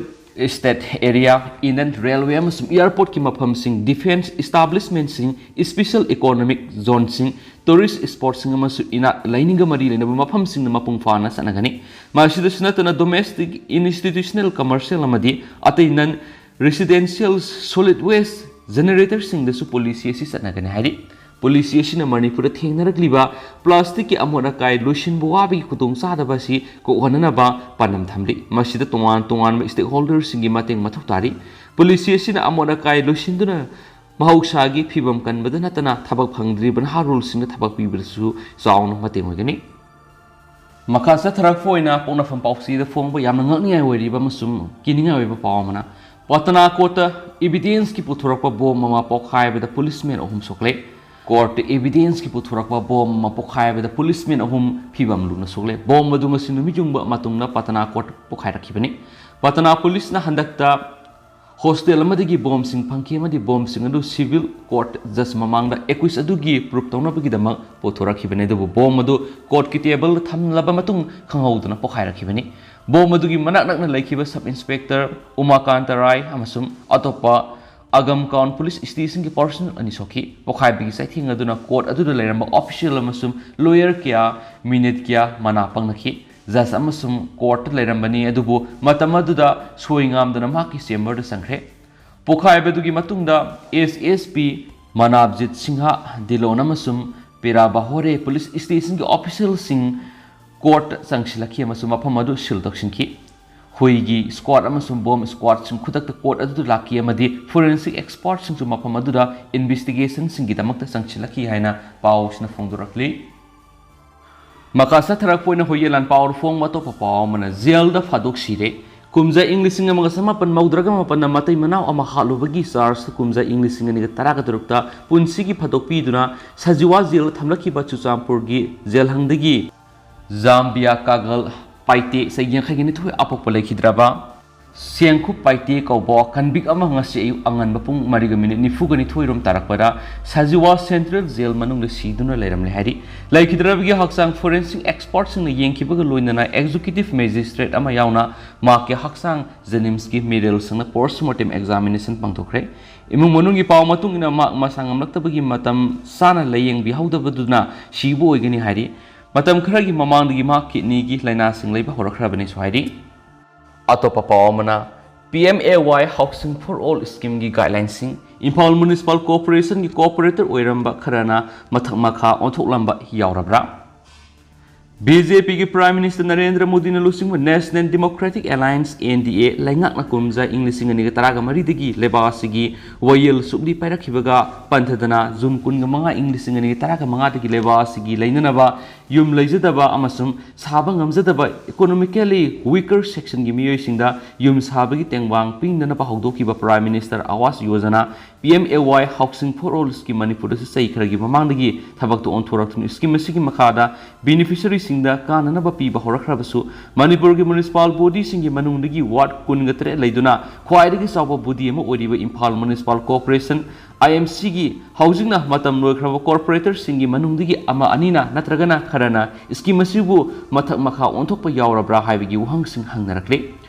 estate area, inland railway ꯑꯃꯁꯨꯡ airportꯀꯤ ꯃꯐꯝꯁꯤꯡ, defence establishmentꯁꯤꯡ, special economic zoneꯁꯤꯡ, tourist spotꯁꯤꯡ ꯑꯃꯁꯨꯡ ꯏꯅꯥꯠ ꯂꯥꯏꯅꯤꯡꯒ ꯃꯔꯤ ꯂꯩꯅꯕ ꯃꯐꯝꯁꯤꯡꯗ ꯃꯄꯨꯡ ꯐꯥꯅ ꯆꯠꯅꯒꯅꯤ꯫ ꯃꯁꯤꯗꯁꯨ ꯅꯠꯇꯅ domestic, institutional, commercial ꯑꯃꯗꯤ ꯑꯇꯩ non residential solid waste generatorꯁꯤꯡꯗꯁꯨ policy ꯑꯁꯤ ꯆꯠꯅꯒꯅꯤ ꯍꯥꯏꯔꯤ꯫ Policy ꯑꯁꯤꯅ ꯃꯅꯤꯄꯨꯔꯗ ꯊꯦꯡꯅꯔꯛꯂꯤꯕ plasticꯀꯤ ꯑꯃꯣꯠ ꯑꯀꯥꯏ ꯂꯣꯏꯁꯤꯟꯕ ꯋꯥꯕꯒꯤ ꯈꯨꯗꯣꯡꯆꯥꯗꯕ ꯑꯁꯤ ꯀꯣꯛꯍꯟꯅꯅꯕ ꯄꯥꯟꯗꯝ ꯊꯝꯂꯤ꯫ ꯃꯁꯤꯗ ꯇꯣꯉꯥꯟ ꯇꯣꯉꯥꯟꯕ stakeholderꯁꯤꯡꯒꯤ ꯃꯇꯦꯡ ꯃꯊꯧ ꯇꯥꯔꯤ꯫ Policy ꯑꯁꯤꯅ ꯑꯃꯣꯠ ꯑꯀꯥꯏ ꯂꯣꯏꯁꯤꯟꯗꯨꯅ ꯃꯍꯧꯁꯥꯒꯤ ꯐꯤꯕꯝ ꯀꯟꯕꯗ ꯅꯠꯇꯅ ꯊꯕꯛ ꯐꯪꯗ꯭ꯔꯤꯕ ꯅꯍꯥꯔꯣꯜꯁꯤꯡꯗ ꯊꯕꯛ ꯄꯤꯕꯗꯁꯨ ꯆꯥꯎꯅ ꯃꯇꯦꯡ ꯑꯣꯏꯒꯅꯤ꯫ ꯃꯈꯥ ꯆꯠꯊꯔꯛꯄ ꯑꯣꯏꯅ ꯄꯣꯛꯅꯐꯝ ꯄꯥꯎꯆꯦꯗ ꯐꯣꯡꯕ ꯌꯥꯝꯅ ꯉꯛꯅꯤꯡꯉꯥꯏ ꯑꯣꯏꯔꯤꯕ ꯑꯃꯁꯨꯡ ꯀꯤꯅꯤꯡꯉꯥꯏ ꯑꯣꯏꯕ ꯄꯥꯎ ꯑꯃꯅ, ꯄꯇꯅꯥ courtꯇ evidenceꯀꯤ ꯄꯨꯊꯣꯔꯛꯄ bomb ꯑꯃ ꯄꯣꯈꯥꯏꯕꯗ policemen ꯑꯍꯨꯝ ꯁꯣꯛꯂꯦ꯫ Courtꯇ evidenceꯀꯤ ꯄꯨꯊꯣꯔꯛꯄ bomb ꯑꯃ ꯄꯣꯈꯥꯏꯕꯗ policemen ꯑꯍꯨꯝ ꯐꯤꯕꯝ ꯂꯨꯅ ꯁꯣꯛꯂꯦ꯫ Bomb ꯑꯗꯨ ꯉꯁꯤ ꯅꯨꯃꯤꯠ ꯌꯨꯡꯕ ꯃꯇꯝꯗ ꯄꯇꯅꯥ court ꯄꯣꯈꯥꯏꯔꯛꯈꯤꯕꯅꯤ꯫ ꯄꯇꯅꯥ policeꯅ ꯍꯟꯗꯛꯇ hostel ꯑꯃꯗꯒꯤ bombꯁꯤꯡ ꯐꯪꯈꯤ ꯑꯃꯗꯤ bombꯁꯤꯡ ꯑꯗꯨ civil court judge ꯃꯃꯥꯡꯗ accused ꯑꯗꯨꯒꯤ proof ꯇꯧꯅꯕꯒꯤꯗꯃꯛ ꯄꯨꯊꯣꯔꯛꯈꯤꯕꯅꯤ꯫ ꯑꯗꯨꯕꯨ bomb ꯑꯗꯨ courtꯀꯤ tableꯗ ꯊꯝꯂꯕ ꯃꯇꯨꯡ ꯈꯪꯍꯧꯗꯅ ꯄꯣꯈꯥꯏꯔꯛꯈꯤꯕꯅꯤ꯫ Bomb ꯑꯗꯨꯒꯤ ꯃꯅꯥꯛ ꯅꯛꯅ ꯂꯩꯈꯤꯕ sub inspector ꯎꯃꯥꯀꯥꯟꯇ ꯔꯥꯏ ꯑꯃꯁꯨꯡ ꯑꯇꯣꯞꯄ ꯑꯒꯝ ꯀꯥꯎꯟ ꯄꯨꯂꯤꯁ ꯁ꯭ꯇꯦꯁꯟꯒꯤ ꯄꯥꯔꯁꯣꯅꯦꯜ ꯑꯅꯤ ꯁꯣꯛꯈꯤ꯫ ꯄꯣꯈꯥꯏꯕꯒꯤ ꯆꯩꯊꯦꯡ ꯑꯗꯨꯅ ꯀꯣꯔꯠ ꯑꯗꯨꯗ ꯂꯩꯔꯝꯕ ꯑꯣꯐꯤꯁꯤꯌꯦꯜ ꯑꯃꯁꯨꯡ ꯂꯣꯌꯔ ꯀꯌꯥ, ꯃꯤꯅꯤꯠ ꯀꯌꯥ ꯃꯅꯥ ꯄꯪꯂꯛꯈꯤ꯫ ꯖꯖ ꯑꯃꯁꯨꯡ ꯀꯣꯔꯠꯇ ꯂꯩꯔꯝꯕꯅꯤ, ꯑꯗꯨꯕꯨ ꯃꯇꯝ ꯑꯗꯨꯗ ꯁꯣꯏ ꯉꯥꯝꯗꯅ ꯃꯍꯥꯛꯀꯤ ꯆꯦꯝꯕꯔꯗ ꯆꯪꯈ꯭ꯔꯦ꯫ ꯄꯣꯈꯥꯏꯕꯗꯨꯒꯤ ꯃꯇꯨꯡꯗ ꯑꯦꯁ ꯑꯦꯁ ꯄꯤ ꯃꯅꯥꯕꯖꯤꯠ ꯁꯤꯡꯍ ꯙꯤꯂꯣꯟ ꯑꯃꯁꯨꯡ ꯄꯦꯔꯥ ꯕꯍꯣꯔꯦ ꯄꯨꯂꯤꯁ ꯁ꯭ꯇꯦꯁꯟꯒꯤ ꯑꯣꯐꯤꯁꯤꯌꯦꯜꯁꯤꯡ ꯀꯣꯔꯠꯇ ꯆꯪꯁꯤꯜꯂꯛꯈꯤ ꯑꯃꯁꯨꯡ ꯃꯐꯝ ꯑꯗꯨ ꯁꯤꯜ ꯇꯧꯁꯤꯟꯈꯤ꯫ ꯍꯨꯏꯒꯤ ꯁ꯭ꯀ꯭ꯋꯥꯗ ꯑꯃꯁꯨꯡ ꯕꯣꯝ ꯁ꯭ꯀ꯭ꯋꯥꯗꯁꯤꯡ ꯈꯨꯗꯛꯇ ꯀꯣꯔꯠ ꯑꯗꯨꯗ ꯂꯥꯛꯈꯤ ꯑꯃꯗꯤ ꯐꯣꯔꯦꯟꯁꯤꯛ ꯑꯦꯛꯁꯄꯔꯠꯁꯤꯡꯁꯨ ꯃꯐꯝ ꯑꯗꯨꯗ ꯏꯟꯚꯦꯁꯇꯤꯒꯦꯁꯟꯁꯤꯡꯒꯤꯗꯃꯛꯇ ꯆꯪꯁꯤꯜꯂꯛꯈꯤ ꯍꯥꯏꯅ ꯄꯥꯎꯁꯤꯅ ꯐꯣꯡꯗꯣꯔꯛꯂꯤ꯫ ꯃꯈꯥ ꯆꯠꯊꯔꯛꯄ ꯑꯣꯏꯅ ꯍꯨꯏꯌꯦꯟ ꯂꯥꯟ ꯄꯥꯎꯗ ꯐꯣꯡꯕ ꯑꯇꯣꯞꯄ ꯄꯥꯎ ꯑꯃꯅ, ꯖꯦꯜꯗ ꯐꯥꯗꯣꯛ ꯁꯤꯔꯦ꯫ ꯀꯨꯝꯖꯥ ꯏꯪ ꯂꯤꯁꯤꯡ ꯑꯃꯒ ꯆꯃꯥꯄꯟ ꯃꯧꯗ꯭ꯔꯥꯒ ꯃꯥꯄꯟꯗ ꯃꯇꯩ ꯃꯅꯥꯎ ꯑꯃ ꯍꯥꯠꯂꯨꯕꯒꯤ ꯆꯥꯔꯖꯇ ꯀꯨꯝꯖꯥ ꯏꯪ ꯂꯤꯁꯤꯡ ꯑꯅꯤꯒ ꯇꯔꯥꯒ ꯇꯔꯨꯛꯇ ꯄꯨꯟꯁꯤꯒꯤ ꯐꯥꯗꯣꯛ ꯄꯤꯗꯨꯅ ꯁꯖꯤꯋꯥ ꯖꯦꯜꯗ ꯊꯝꯂꯛꯈꯤꯕ ꯆꯨꯔꯆꯥꯟꯄꯨꯔꯒꯤ ꯖꯦꯜꯍꯪꯗꯒꯤ ꯖꯥꯝꯕꯤꯌꯥ ꯀꯥꯒꯜ ꯄꯥꯏꯇꯦ, ꯆꯍꯤ ꯌꯥꯡꯈꯩꯒ ꯅꯤꯊꯣꯏ ꯑꯄꯣꯛꯄ ꯂꯩꯈꯤꯗ꯭ꯔꯕ ꯁꯦꯡꯈꯨꯞ ꯄꯥꯏꯇꯦ ꯀꯧꯕ ꯀꯟꯚꯤꯛ ꯑꯃ ꯉꯁꯤ ꯑꯌꯨꯛ ꯑꯉꯟꯕ ꯄꯨꯡ ꯃꯔꯤꯒ ꯃꯤꯅꯤꯠ ꯅꯤꯐꯨꯒ ꯅꯤꯊꯣꯏ ꯔꯣꯝ ꯇꯥꯔꯛꯄꯗ ꯁꯖꯤꯋꯥ ꯁꯦꯟꯇ꯭ꯔꯦꯜ ꯖꯦꯜ ꯃꯅꯨꯡꯗ ꯁꯤꯗꯨꯅ ꯂꯩꯔꯝꯂꯦ ꯍꯥꯏꯔꯤ꯫ ꯂꯩꯈꯤꯗ꯭ꯔꯕꯒꯤ ꯍꯛꯆꯥꯡ ꯐꯣꯔꯦꯟꯁꯤꯛ ꯑꯦꯛꯁꯄꯔꯠꯁꯤꯡꯅ ꯌꯦꯡꯈꯤꯕꯒ ꯂꯣꯏꯅꯅ ꯑꯦꯛꯖꯤꯀ꯭ꯌꯨꯇꯤꯚ ꯃꯦꯖꯤꯁꯇ꯭ꯔꯦꯠ ꯑꯃ ꯌꯥꯎꯅ ꯃꯍꯥꯛꯀꯤ ꯍꯛꯆꯥꯡ ꯖꯦꯅꯤꯝꯁꯀꯤ ꯃꯦꯔꯤꯜꯁꯤꯡꯅ ꯄꯣꯁꯃꯣꯔꯇꯦꯝ ꯑꯦꯛꯖꯥꯃꯤꯅꯦꯁꯟ ꯄꯥꯡꯊꯣꯛꯈ꯭ꯔꯦ꯫ ꯏꯃꯨꯡ ꯃꯅꯨꯡꯒꯤ ꯄꯥꯎ ꯃꯇꯨꯡ ꯏꯟꯅ ꯃꯍꯥꯛ ꯃꯁꯥ ꯉꯝꯂꯛꯇꯕꯒꯤ ꯃꯇꯝ ꯆꯥꯅ ꯂꯥꯏꯌꯦꯡꯕꯤꯍꯧꯗꯕꯗꯨꯅ ꯁꯤꯕ ꯑꯣꯏꯒꯅꯤ ꯍꯥꯏꯔꯤ꯫ ꯃꯇꯝ ꯈꯔꯒꯤ ꯃꯃꯥꯡꯗꯒꯤ ꯃꯍꯥꯛ ꯀꯤꯗꯅꯤꯒꯤ ꯂꯥꯏꯅꯥꯁꯤꯡ ꯂꯩꯕ ꯍꯧꯔꯛꯈ꯭ꯔꯕꯅꯤꯁꯨ ꯍꯥꯏꯔꯤ꯫ ꯑꯇꯣꯞꯄ ꯄꯥꯎ ꯑꯃꯅ, ꯄꯤ M A Y Housing for All ꯁ꯭ꯀꯤꯝꯒꯤ ꯒꯥꯏꯗꯂꯥꯏꯟꯁꯤꯡ ꯏꯝꯐꯥꯜ ꯃ꯭ꯌꯨꯅꯤꯁꯤꯄꯥꯜ ꯀꯣꯔꯄꯣꯔꯦꯁꯟꯒꯤ ꯀꯣꯔꯄꯣꯔꯦꯇꯔ ꯑꯣꯏꯔꯝꯕ ꯈꯔꯅ ꯃꯊꯛ ꯃꯈꯥ ꯑꯣꯟꯊꯣꯛꯂꯝꯕ ꯌꯥꯎꯔꯕ꯭ꯔꯥ? ꯕꯤ ꯖꯦ ꯄꯤꯒꯤ ꯄ꯭ꯔꯥꯏꯝ ꯃꯤꯅꯤꯁꯇꯔ ꯅꯔꯦꯟꯗ꯭ꯔ ꯃꯣꯗꯤꯅ ꯂꯨꯆꯤꯡꯕ national democratic alliance, N D A, ꯂꯩꯉꯥꯛꯅ ꯀꯨꯝꯖꯥ ꯏꯪ ꯂꯤꯁꯤꯡ ꯑꯅꯤꯒ ꯇꯔꯥꯒ ꯃꯔꯤꯗꯒꯤ ꯂꯩꯕꯥꯛ ꯑꯁꯤꯒꯤ ꯋꯥꯌꯦꯜ ꯁꯨꯛꯂꯤ ꯄꯥꯏꯔꯛꯈꯤꯕꯒ ꯄꯟꯊꯗꯅ ꯖꯨꯟ ꯀꯨꯟꯒ ꯃꯉꯥ ꯏꯪ ꯂꯤꯁꯤꯡ ꯑꯅꯤꯒ ꯇꯔꯥꯒ ꯃꯉꯥꯗꯒꯤ ꯂꯩꯕꯥꯛ ꯑꯁꯤꯒꯤ ꯂꯩꯅꯅꯕ ꯌꯨꯝ ꯂꯩꯖꯗꯕ ꯑꯃꯁꯨꯡ ꯁꯥꯕ ꯉꯝꯖꯗꯕ economically weaker sectionꯒꯤ ꯃꯤꯑꯣꯏꯁꯤꯡꯗ ꯌꯨꯝ ꯁꯥꯕꯒꯤ ꯇꯦꯡꯕꯥꯡ ꯄꯤꯅꯅꯕ ꯍꯧꯗꯣꯛꯈꯤꯕ prime minister Awas Yojana, P M A Y Housing for All scheme ꯃꯅꯤꯄꯨꯔꯗꯁꯨ ꯆꯍꯤ ꯈꯔꯒꯤ ꯃꯃꯥꯡꯗꯒꯤ ꯊꯕꯛꯇ ꯑꯣꯟꯊꯣꯔꯛꯇꯨꯅ ꯁ꯭ꯀꯤꯝ ꯑꯁꯤꯒꯤ ꯃꯈꯥꯗ ꯕꯦꯅꯤꯐꯤꯁꯔꯤꯁꯤꯡꯗ ꯀꯥꯟꯅꯅꯕ ꯄꯤꯕ ꯍꯧꯔꯛꯈ꯭ꯔꯕꯁꯨ, ꯃꯅꯤꯄꯨꯔꯒꯤ ꯃ꯭ꯌꯨꯅꯤꯁꯤꯄꯥꯜ ꯕꯣꯗꯤꯁꯤꯡꯒꯤ ꯃꯅꯨꯡꯗꯒꯤ ꯋꯥꯔꯗ ꯀꯨꯟꯒ ꯇꯔꯦꯠ ꯂꯩꯗꯨꯅ ꯈ꯭ꯋꯥꯏꯗꯒꯤ ꯆꯥꯎꯕ ꯕꯣꯗꯤ ꯑꯃ ꯑꯣꯏꯔꯤꯕ ꯏꯝꯐꯥꯜ ꯃ꯭ꯌꯨꯅꯤꯁꯤꯄꯥꯜ ꯀꯣꯔꯄꯣꯔꯦꯁꯟ, ꯑꯥꯏ ꯑꯦꯝ ꯁꯤꯒꯤ ꯍꯧꯖꯤꯛꯅ ꯃꯇꯝ ꯂꯣꯏꯈ꯭ꯔꯕ ꯀꯣꯔꯄꯣꯔꯦꯇꯔꯁꯤꯡꯒꯤ ꯃꯅꯨꯡꯗꯒꯤ ꯑꯃ ꯑꯅꯤꯅ ꯅꯠꯇ꯭ꯔꯒꯅ ꯈꯔꯅ ꯁ꯭ꯀꯤꯝ ꯑꯁꯤꯕꯨ ꯃꯊꯛ ꯃꯈꯥ ꯑꯣꯟꯊꯣꯛꯄ ꯌꯥꯎꯔꯕ꯭ꯔꯥ ꯍꯥꯏꯕꯒꯤ ꯋꯥꯍꯪꯁꯤꯡ ꯍꯪꯅꯔꯛꯂꯤ꯫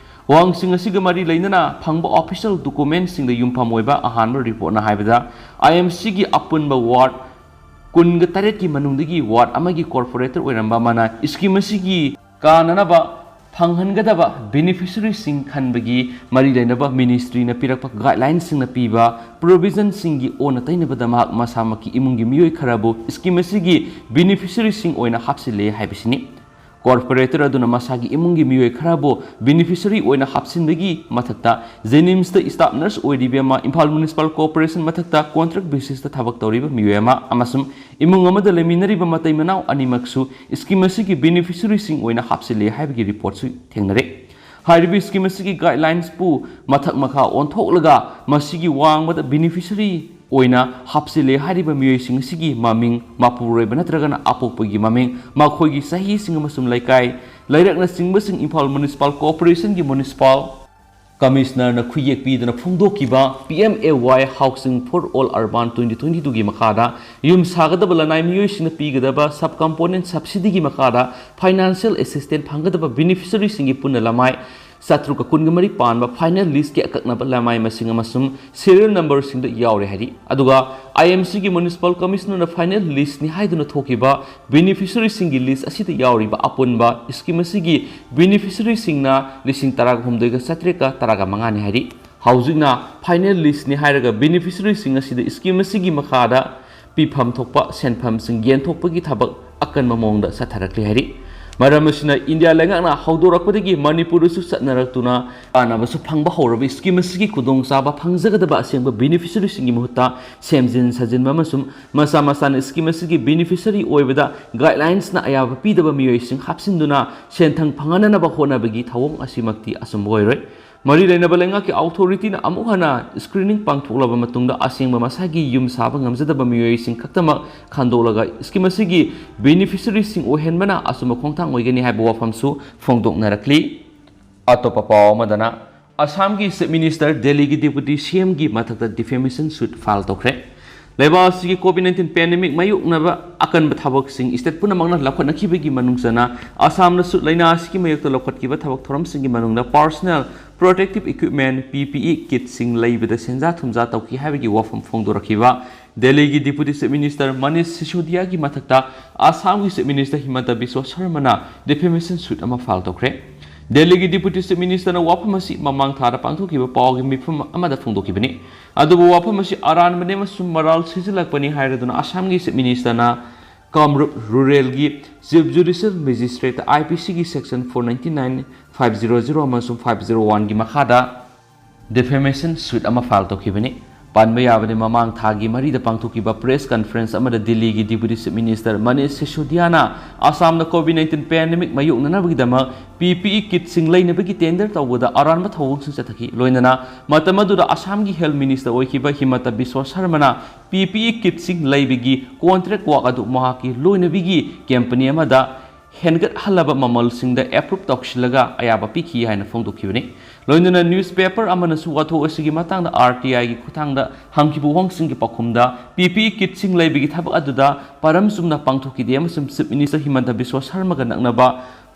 ꯋꯥꯍꯪꯁꯤꯡ ꯑꯁꯤꯒ ꯃꯔꯤ ꯂꯩꯅꯅ ꯐꯪꯕ official documentꯁꯤꯡꯗ ꯌꯨꯝꯐꯝ ꯑꯣꯏꯕ ꯑꯍꯥꯟꯕ reportꯅ ꯍꯥꯏꯕꯗ, IMCꯒꯤ ꯑꯄꯨꯟꯕ ward ꯀꯨꯟꯒ ꯇꯔꯦꯠꯀꯤ ꯃꯅꯨꯡꯗꯒꯤ ward ꯑꯃꯒꯤ corporator ꯑꯣꯏꯔꯝꯕ ꯑꯃꯅ scheme ꯑꯁꯤꯒꯤ ꯀꯥꯟꯅꯅꯕ ꯐꯪꯍꯟꯒꯗꯕ beneficiaryꯁꯤꯡ ꯈꯟꯕꯒꯤ ꯃꯔꯤ ꯂꯩꯅꯕ ministryꯅ ꯄꯤꯔꯛꯄ guidelinesꯁꯤꯡꯅ ꯄꯤꯕ provisionꯁꯤꯡꯒꯤ ꯑꯣꯟꯅ ꯇꯩꯅꯕꯗ ꯃꯍꯥꯛ ꯃꯁꯥꯃꯛꯀꯤ ꯏꯃꯨꯡꯒꯤ ꯃꯤꯑꯣꯏ ꯈꯔꯕꯨ scheme ꯑꯁꯤꯒꯤ beneficiaryꯁꯤꯡ ꯑꯣꯏꯅ ꯍꯥꯞꯆꯤꯜꯂꯦ ꯍꯥꯏꯕꯁꯤꯅꯤ꯫ Corporator ꯑꯗꯨꯅ ꯃꯁꯥꯒꯤ ꯏꯃꯨꯡꯒꯤ ꯃꯤꯑꯣꯏ ꯈꯔꯕꯨ beneficiary ꯑꯣꯏꯅ ꯍꯥꯞꯆꯤꯟꯕꯒꯤ ꯃꯊꯛꯇ, JNIMSꯇ staff nurse ꯑꯣꯏꯔꯤꯕ ꯑꯃ, ꯏꯝꯐꯥꯜ Municipal Corporation ꯃꯊꯛꯇ contract basisꯇ ꯊꯕꯛ ꯇꯧꯔꯤꯕ ꯃꯤꯑꯣꯏ ꯑꯃ ꯑꯃꯁꯨꯡ ꯏꯃꯨꯡ ꯑꯃꯗ ꯂꯩꯃꯤꯟꯅꯔꯤꯕ ꯃꯇꯩ ꯃꯅꯥꯎ ꯑꯅꯤꯃꯛꯁꯨ scheme ꯑꯁꯤꯒꯤ beneficiaryꯁꯤꯡ ꯑꯣꯏꯅ ꯍꯥꯞꯆꯤꯜꯂꯦ ꯍꯥꯏꯕꯒꯤ reportꯁꯨ ꯊꯦꯡꯅꯔꯦ꯫ ꯍꯥꯏꯔꯤꯕ scheme ꯑꯁꯤꯒꯤ guidelinesꯄꯨ ꯃꯊꯛ ꯃꯈꯥ ꯑꯣꯟꯊꯣꯛꯂꯒ ꯃꯁꯤꯒꯤ ꯋꯥꯡꯃꯗ beneficiary ꯑꯣꯏꯅ ꯍꯥꯞꯆꯤꯜꯂꯦ ꯍꯥꯏꯔꯤꯕ ꯃꯤꯑꯣꯏꯁꯤꯡ ꯑꯁꯤꯒꯤ ꯃꯃꯤꯡ, ꯃꯄꯨꯔꯣꯏꯕ ꯅꯠꯇ꯭ꯔꯒꯅ ꯑꯄꯣꯛꯄꯒꯤ ꯃꯃꯤꯡ, ꯃꯈꯣꯏꯒꯤ ꯆꯍꯤꯁꯤꯡ ꯑꯃꯁꯨꯡ ꯂꯩꯀꯥꯏ, ꯂꯩꯔꯛꯅꯆꯤꯡꯕꯁꯤꯡ ꯏꯝꯐꯥꯜ Municipal Corporationꯒꯤ Municipal Commissionerꯅ ꯈꯨꯌꯦꯛ ꯄꯤꯗꯨꯅ ꯐꯣꯡꯗꯣꯛꯈꯤꯕ PMAY Housing for All Urban twenty twenty twoꯒꯤ ꯃꯈꯥꯗ ꯌꯨꯝ ꯁꯥꯒꯗꯕ ꯂꯅꯥꯏ ꯃꯤꯑꯣꯏꯁꯤꯡꯅ ꯄꯤꯒꯗꯕ sub component subsidyꯒꯤ ꯃꯈꯥꯗ financial assistance ꯐꯪꯒꯗꯕ beneficiaryꯁꯤꯡꯒꯤ ꯄꯨꯟꯅ ꯂꯃꯥꯏ ꯆꯥꯇ꯭ꯔꯨꯛꯀ ꯀꯨꯟꯒ ꯃꯔꯤ ꯄꯥꯟꯕ final listꯀꯤ ꯑꯀꯛꯅꯕ ꯂꯃꯥꯏ ꯃꯁꯤꯡ ꯑꯃꯁꯨꯡ serial numberꯁꯤꯡꯗ ꯌꯥꯎꯔꯦ ꯍꯥꯏꯔꯤ꯫ ꯑꯗꯨꯒ IMCꯒꯤ Municipal Commissionerꯅ final listꯅꯤ ꯍꯥꯏꯗꯨꯅ ꯊꯣꯛꯈꯤꯕ beneficiaryꯁꯤꯡꯒꯤ list ꯑꯁꯤꯗ ꯌꯥꯎꯔꯤꯕ ꯑꯄꯨꯟꯕ scheme ꯑꯁꯤꯒꯤ beneficiaryꯁꯤꯡꯅ ꯂꯤꯁꯤꯡ ꯇꯔꯥꯒ ꯍꯨꯝꯗꯣꯏꯒ ꯆꯥꯇ꯭ꯔꯦꯠꯀ ꯇꯔꯥꯒ ꯃꯉꯥꯅꯤ ꯍꯥꯏꯔꯤ꯫ ꯍꯧꯖꯤꯛꯅ final listꯅꯤ ꯍꯥꯏꯔꯒ beneficiaryꯁꯤꯡ ꯑꯁꯤꯗ scheme ꯑꯁꯤꯒꯤ ꯃꯈꯥꯗ ꯄꯤꯐꯝ ꯊꯣꯛꯄ ꯁꯦꯟꯐꯝꯁꯤꯡ ꯌꯦꯟꯊꯣꯛꯄꯒꯤ ꯊꯕꯛ ꯑꯀꯟꯕ ꯃꯑꯣꯡꯗ ꯆꯠꯊꯔꯛꯂꯤ ꯍꯥꯏꯔꯤ꯫ ꯃꯔꯝ ꯑꯁꯤꯅ ꯏꯟꯗꯤꯌꯥ ꯂꯩꯉꯥꯛꯅ ꯍꯧꯗꯣꯔꯛꯄꯗꯒꯤ ꯃꯅꯤꯄꯨꯔꯗꯁꯨ ꯆꯠꯅꯔꯛꯇꯨꯅ ꯀꯥꯟꯅꯕꯁꯨ ꯐꯪꯕ ꯍꯧꯔꯕ scheme ꯑꯁꯤꯒꯤ ꯈꯨꯗꯣꯡꯆꯥꯕ ꯐꯪꯖꯒꯗꯕ ꯑꯁꯦꯡꯕ beneficiaryꯁꯤꯡꯒꯤ ꯃꯍꯨꯠꯇ ꯁꯦꯝꯖꯤꯟ ꯁꯥꯖꯤꯟꯕ ꯑꯃꯁꯨꯡ ꯃꯁꯥ ꯃꯁꯥꯅ scheme ꯑꯁꯤꯒꯤ beneficiary ꯑꯣꯏꯕꯗ guidelinesꯅ ꯑꯌꯥꯕ ꯄꯤꯗꯕ ꯃꯤꯑꯣꯏꯁꯤꯡ ꯍꯥꯞꯆꯤꯟꯗꯨꯅ ꯁꯦꯟꯊꯪ ꯐꯪꯍꯟꯅꯅꯕ ꯍꯣꯠꯅꯕꯒꯤ ꯊꯧꯑꯣꯡ ꯑꯁꯤꯃꯛꯇꯤ ꯑꯆꯨꯝꯕ ꯑꯣꯏꯔꯣꯏ꯫ ꯃꯔꯤ ꯂꯩꯅꯕ ꯂꯩꯉꯥꯛꯀꯤ authorityꯅ ꯑꯃꯨꯛ ꯍꯟꯅ screening ꯄꯥꯡꯊꯣꯛꯂꯕ ꯃꯇꯨꯡꯗ ꯑꯁꯦꯡꯕ ꯃꯁꯥꯒꯤ ꯌꯨꯝ ꯁꯥꯕ ꯉꯝꯖꯗꯕ ꯃꯤꯑꯣꯏꯁꯤꯡ ꯈꯛꯇꯃꯛ ꯈꯟꯗꯣꯛꯂꯒ scheme ꯑꯁꯤꯒꯤ beneficiaryꯁꯤꯡ ꯑꯣꯏꯍꯟꯕꯅ ꯑꯆꯨꯝꯕ ꯈꯣꯡꯊꯥꯡ ꯑꯣꯏꯒꯅꯤ ꯍꯥꯏꯕ ꯋꯥꯐꯝꯁꯨ ꯐꯣꯡꯗꯣꯛꯅꯔꯛꯂꯤ꯫ ꯑꯇꯣꯞꯄ ꯄꯥꯎ ꯑꯃꯗꯅ, ꯑꯁꯥꯝꯒꯤ Chief Minister ꯗꯦꯜꯂꯤꯒꯤ Deputy CMꯒꯤ ꯃꯊꯛꯇ defamation suit file ꯇꯧꯈ꯭ꯔꯦ꯫ ꯂꯩꯕꯥꯛ ꯑꯁꯤꯒꯤ ꯀꯣꯚꯤꯗ ꯅꯥꯏꯟꯇꯤꯟ ꯄꯦꯟꯗꯦꯃꯤꯛ ꯃꯥꯌꯣꯛꯅꯕ ꯑꯀꯟꯕ ꯊꯕꯛꯁꯤꯡ ꯁ꯭ꯇꯦꯠ ꯄꯨꯝꯅꯃꯛꯅ ꯂꯧꯈꯠꯅꯈꯤꯕꯒꯤ ꯃꯅꯨꯡ ꯆꯟꯅ ꯑꯁꯥꯝꯅꯁꯨ ꯂꯥꯏꯅꯥ ꯑꯁꯤꯒꯤ ꯃꯥꯌꯣꯛꯇ ꯂꯧꯈꯠꯈꯤꯕ ꯊꯕꯛ ꯊꯧꯔꯝꯁꯤꯡꯒꯤ ꯃꯅꯨꯡꯗ ꯄꯥꯔꯁꯣꯅꯦꯜ ꯄ꯭ꯔꯣꯇꯦꯛꯇꯤꯚ ꯏꯀ꯭ꯋꯤꯞꯃꯦꯟ, ꯄꯤ ꯄꯤ ꯏ ꯀꯤꯠꯁꯤꯡ ꯂꯩꯕꯗ ꯁꯦꯟꯖꯥ ꯊꯨꯝꯖꯥ ꯇꯧꯈꯤ ꯍꯥꯏꯕꯒꯤ ꯋꯥꯐꯝ ꯐꯣꯡꯗꯣꯔꯛꯈꯤꯕ ꯗꯦꯜꯂꯤꯒꯤ ꯗꯤꯄꯨꯇꯤ ꯆꯤꯐ ꯃꯤꯅꯤꯁꯇꯔ ꯃꯅꯤꯁ ꯁꯤꯁꯣꯗꯤꯌꯥꯒꯤ ꯃꯊꯛꯇ ꯑꯁꯥꯝꯒꯤ ꯆꯤꯐ ꯃꯤꯅꯤꯁꯇꯔ ꯍꯤꯃꯟꯇ ꯕꯤꯁ꯭ꯋ ꯁꯔꯃꯅ ꯗꯤꯐꯦꯃꯦꯁꯟ ꯁꯨꯠ ꯑꯃ ꯐꯥꯏꯜ ꯇꯧꯈ꯭ꯔꯦ꯫ ꯗꯦꯜꯂꯤꯒꯤ ꯗꯤꯄꯨꯇꯤ ꯆꯤꯐ ꯃꯤꯅꯤꯁꯇꯔꯅ ꯋꯥꯐꯝ ꯑꯁꯤ ꯃꯃꯥꯡ ꯊꯥꯗ ꯄꯥꯡꯊꯣꯛꯈꯤꯕ ꯄꯥꯎꯒꯤ ꯃꯤꯐꯝ ꯑꯃꯗ ꯐꯣꯡꯗꯣꯛꯈꯤꯕꯅꯤ꯫ ꯑꯗꯨꯕꯨ ꯋꯥꯐꯝ ꯑꯁꯤ ꯑꯔꯥꯟꯕꯅꯤ ꯑꯃꯁꯨꯡ ꯃꯔꯥꯜ ꯁꯤꯖꯤꯜꯂꯛꯄꯅꯤ ꯍꯥꯏꯔꯗꯨꯅ ꯑꯁꯥꯝꯒꯤ chief ꯃꯤꯅꯤꯁꯇꯔꯅ Kamrup ꯔꯨꯔꯦꯜꯒꯤ chief ꯖꯨꯗꯤꯁꯤꯌꯦꯜ ꯃꯦꯖꯤꯁꯇ꯭ꯔꯦꯠꯇ I P ꯁꯤꯒꯤ section four ninety nine, five zero zero ꯑꯃꯁꯨꯡ ꯐꯥꯏꯚ ꯖꯤꯔꯣ ꯋꯥꯟꯒꯤ ꯃꯈꯥꯗ ꯗꯤꯐꯦꯃꯦꯁꯟ ꯁꯨꯠ ꯑꯃ ꯐꯥꯏꯜ ꯇꯧꯈꯤꯕꯅꯤ꯫ ꯄꯟꯕ ꯌꯥꯕꯗꯤ, ꯃꯃꯥꯡ ꯊꯥꯒꯤ ꯃꯔꯤꯗ ꯄꯥꯡꯊꯣꯛꯈꯤꯕ ꯄ꯭ꯔꯦꯁ ꯀꯟꯐꯔꯦꯟꯁ ꯑꯃꯗ ꯗꯤꯜꯂꯤꯒꯤ ꯗꯤꯄꯨꯇꯤ ꯆꯤꯐ ꯃꯤꯅꯤꯁꯇꯔ ꯃꯅꯤꯁ ꯁꯤꯁꯣꯗꯤꯌꯥꯅ ꯑꯁꯥꯝꯗ ꯀꯣꯚꯤꯗ ꯅꯥꯏꯟꯇꯤꯟ ꯄꯦꯟꯗꯦꯃꯤꯛ ꯃꯥꯌꯣꯛꯅꯅꯕꯒꯤꯗꯃꯛ ꯄꯤ ꯄꯤ ꯏ ꯀꯤꯠꯁꯤꯡ ꯂꯩꯅꯕꯒꯤ ꯇꯦꯟꯗꯔ ꯇꯧꯕꯗ ꯑꯔꯥꯟꯕ ꯊꯧꯑꯣꯡꯁꯤꯡ ꯆꯠꯊꯈꯤ꯫ ꯂꯣꯏꯅꯅ ꯃꯇꯝ ꯑꯗꯨꯗ ꯑꯁꯥꯝꯒꯤ ꯍꯦꯜꯊ ꯃꯤꯅꯤꯁꯇꯔ ꯑꯣꯏꯈꯤꯕ ꯍꯤꯃꯟꯇ ꯕꯤꯁ꯭ꯋ ꯁꯔꯃꯅ ꯄꯤ ꯄꯤ ꯏ ꯀꯤꯠꯁꯤꯡ ꯂꯩꯕꯒꯤ ꯀꯣꯟꯇ꯭ꯔꯦꯛ ꯋꯥꯛ ꯑꯗꯨ ꯃꯍꯥꯛꯀꯤ ꯂꯣꯏꯅꯕꯤꯒꯤ ꯀꯝꯄꯅꯤ ꯑꯃꯗ ꯍꯦꯟꯒꯠꯍꯜꯂꯕ ꯃꯃꯜꯁꯤꯡꯗ ꯑꯦꯄ꯭ꯔꯨꯞ ꯇꯧꯁꯤꯜꯂꯒ ꯑꯌꯥꯕ ꯄꯤꯈꯤ ꯍꯥꯏꯅ ꯐꯣꯡꯗꯣꯛꯈꯤꯕꯅꯤ꯫ ꯂꯣꯏꯅꯅ ꯅ꯭ꯌꯨꯁꯄꯦꯄꯔ ꯑꯃꯅꯁꯨ ꯋꯥꯊꯣꯛ ꯑꯁꯤꯒꯤ ꯃꯇꯥꯡꯗ ꯑꯥꯔ ꯇꯤ ꯑꯥꯏꯒꯤ ꯈꯨꯠꯊꯥꯡꯗ ꯍꯪꯈꯤꯕ ꯋꯥꯍꯪꯁꯤꯡꯒꯤ ꯄꯥꯎꯈꯨꯝꯗ ꯄꯤ ꯄꯤ ꯏ ꯀꯤꯠꯁꯤꯡ ꯂꯩꯕꯒꯤ ꯊꯕꯛ ꯑꯗꯨꯗ ꯄꯔꯝ ꯆꯨꯝꯅ ꯄꯥꯡꯊꯣꯛꯈꯤꯗꯦ ꯑꯃꯁꯨꯡ ꯆꯤꯐ ꯃꯤꯅꯤꯁꯇꯔ ꯍꯤꯃꯟꯇ ꯕꯤꯁ꯭ꯋ ꯁꯔꯃꯒ ꯅꯛꯅꯕ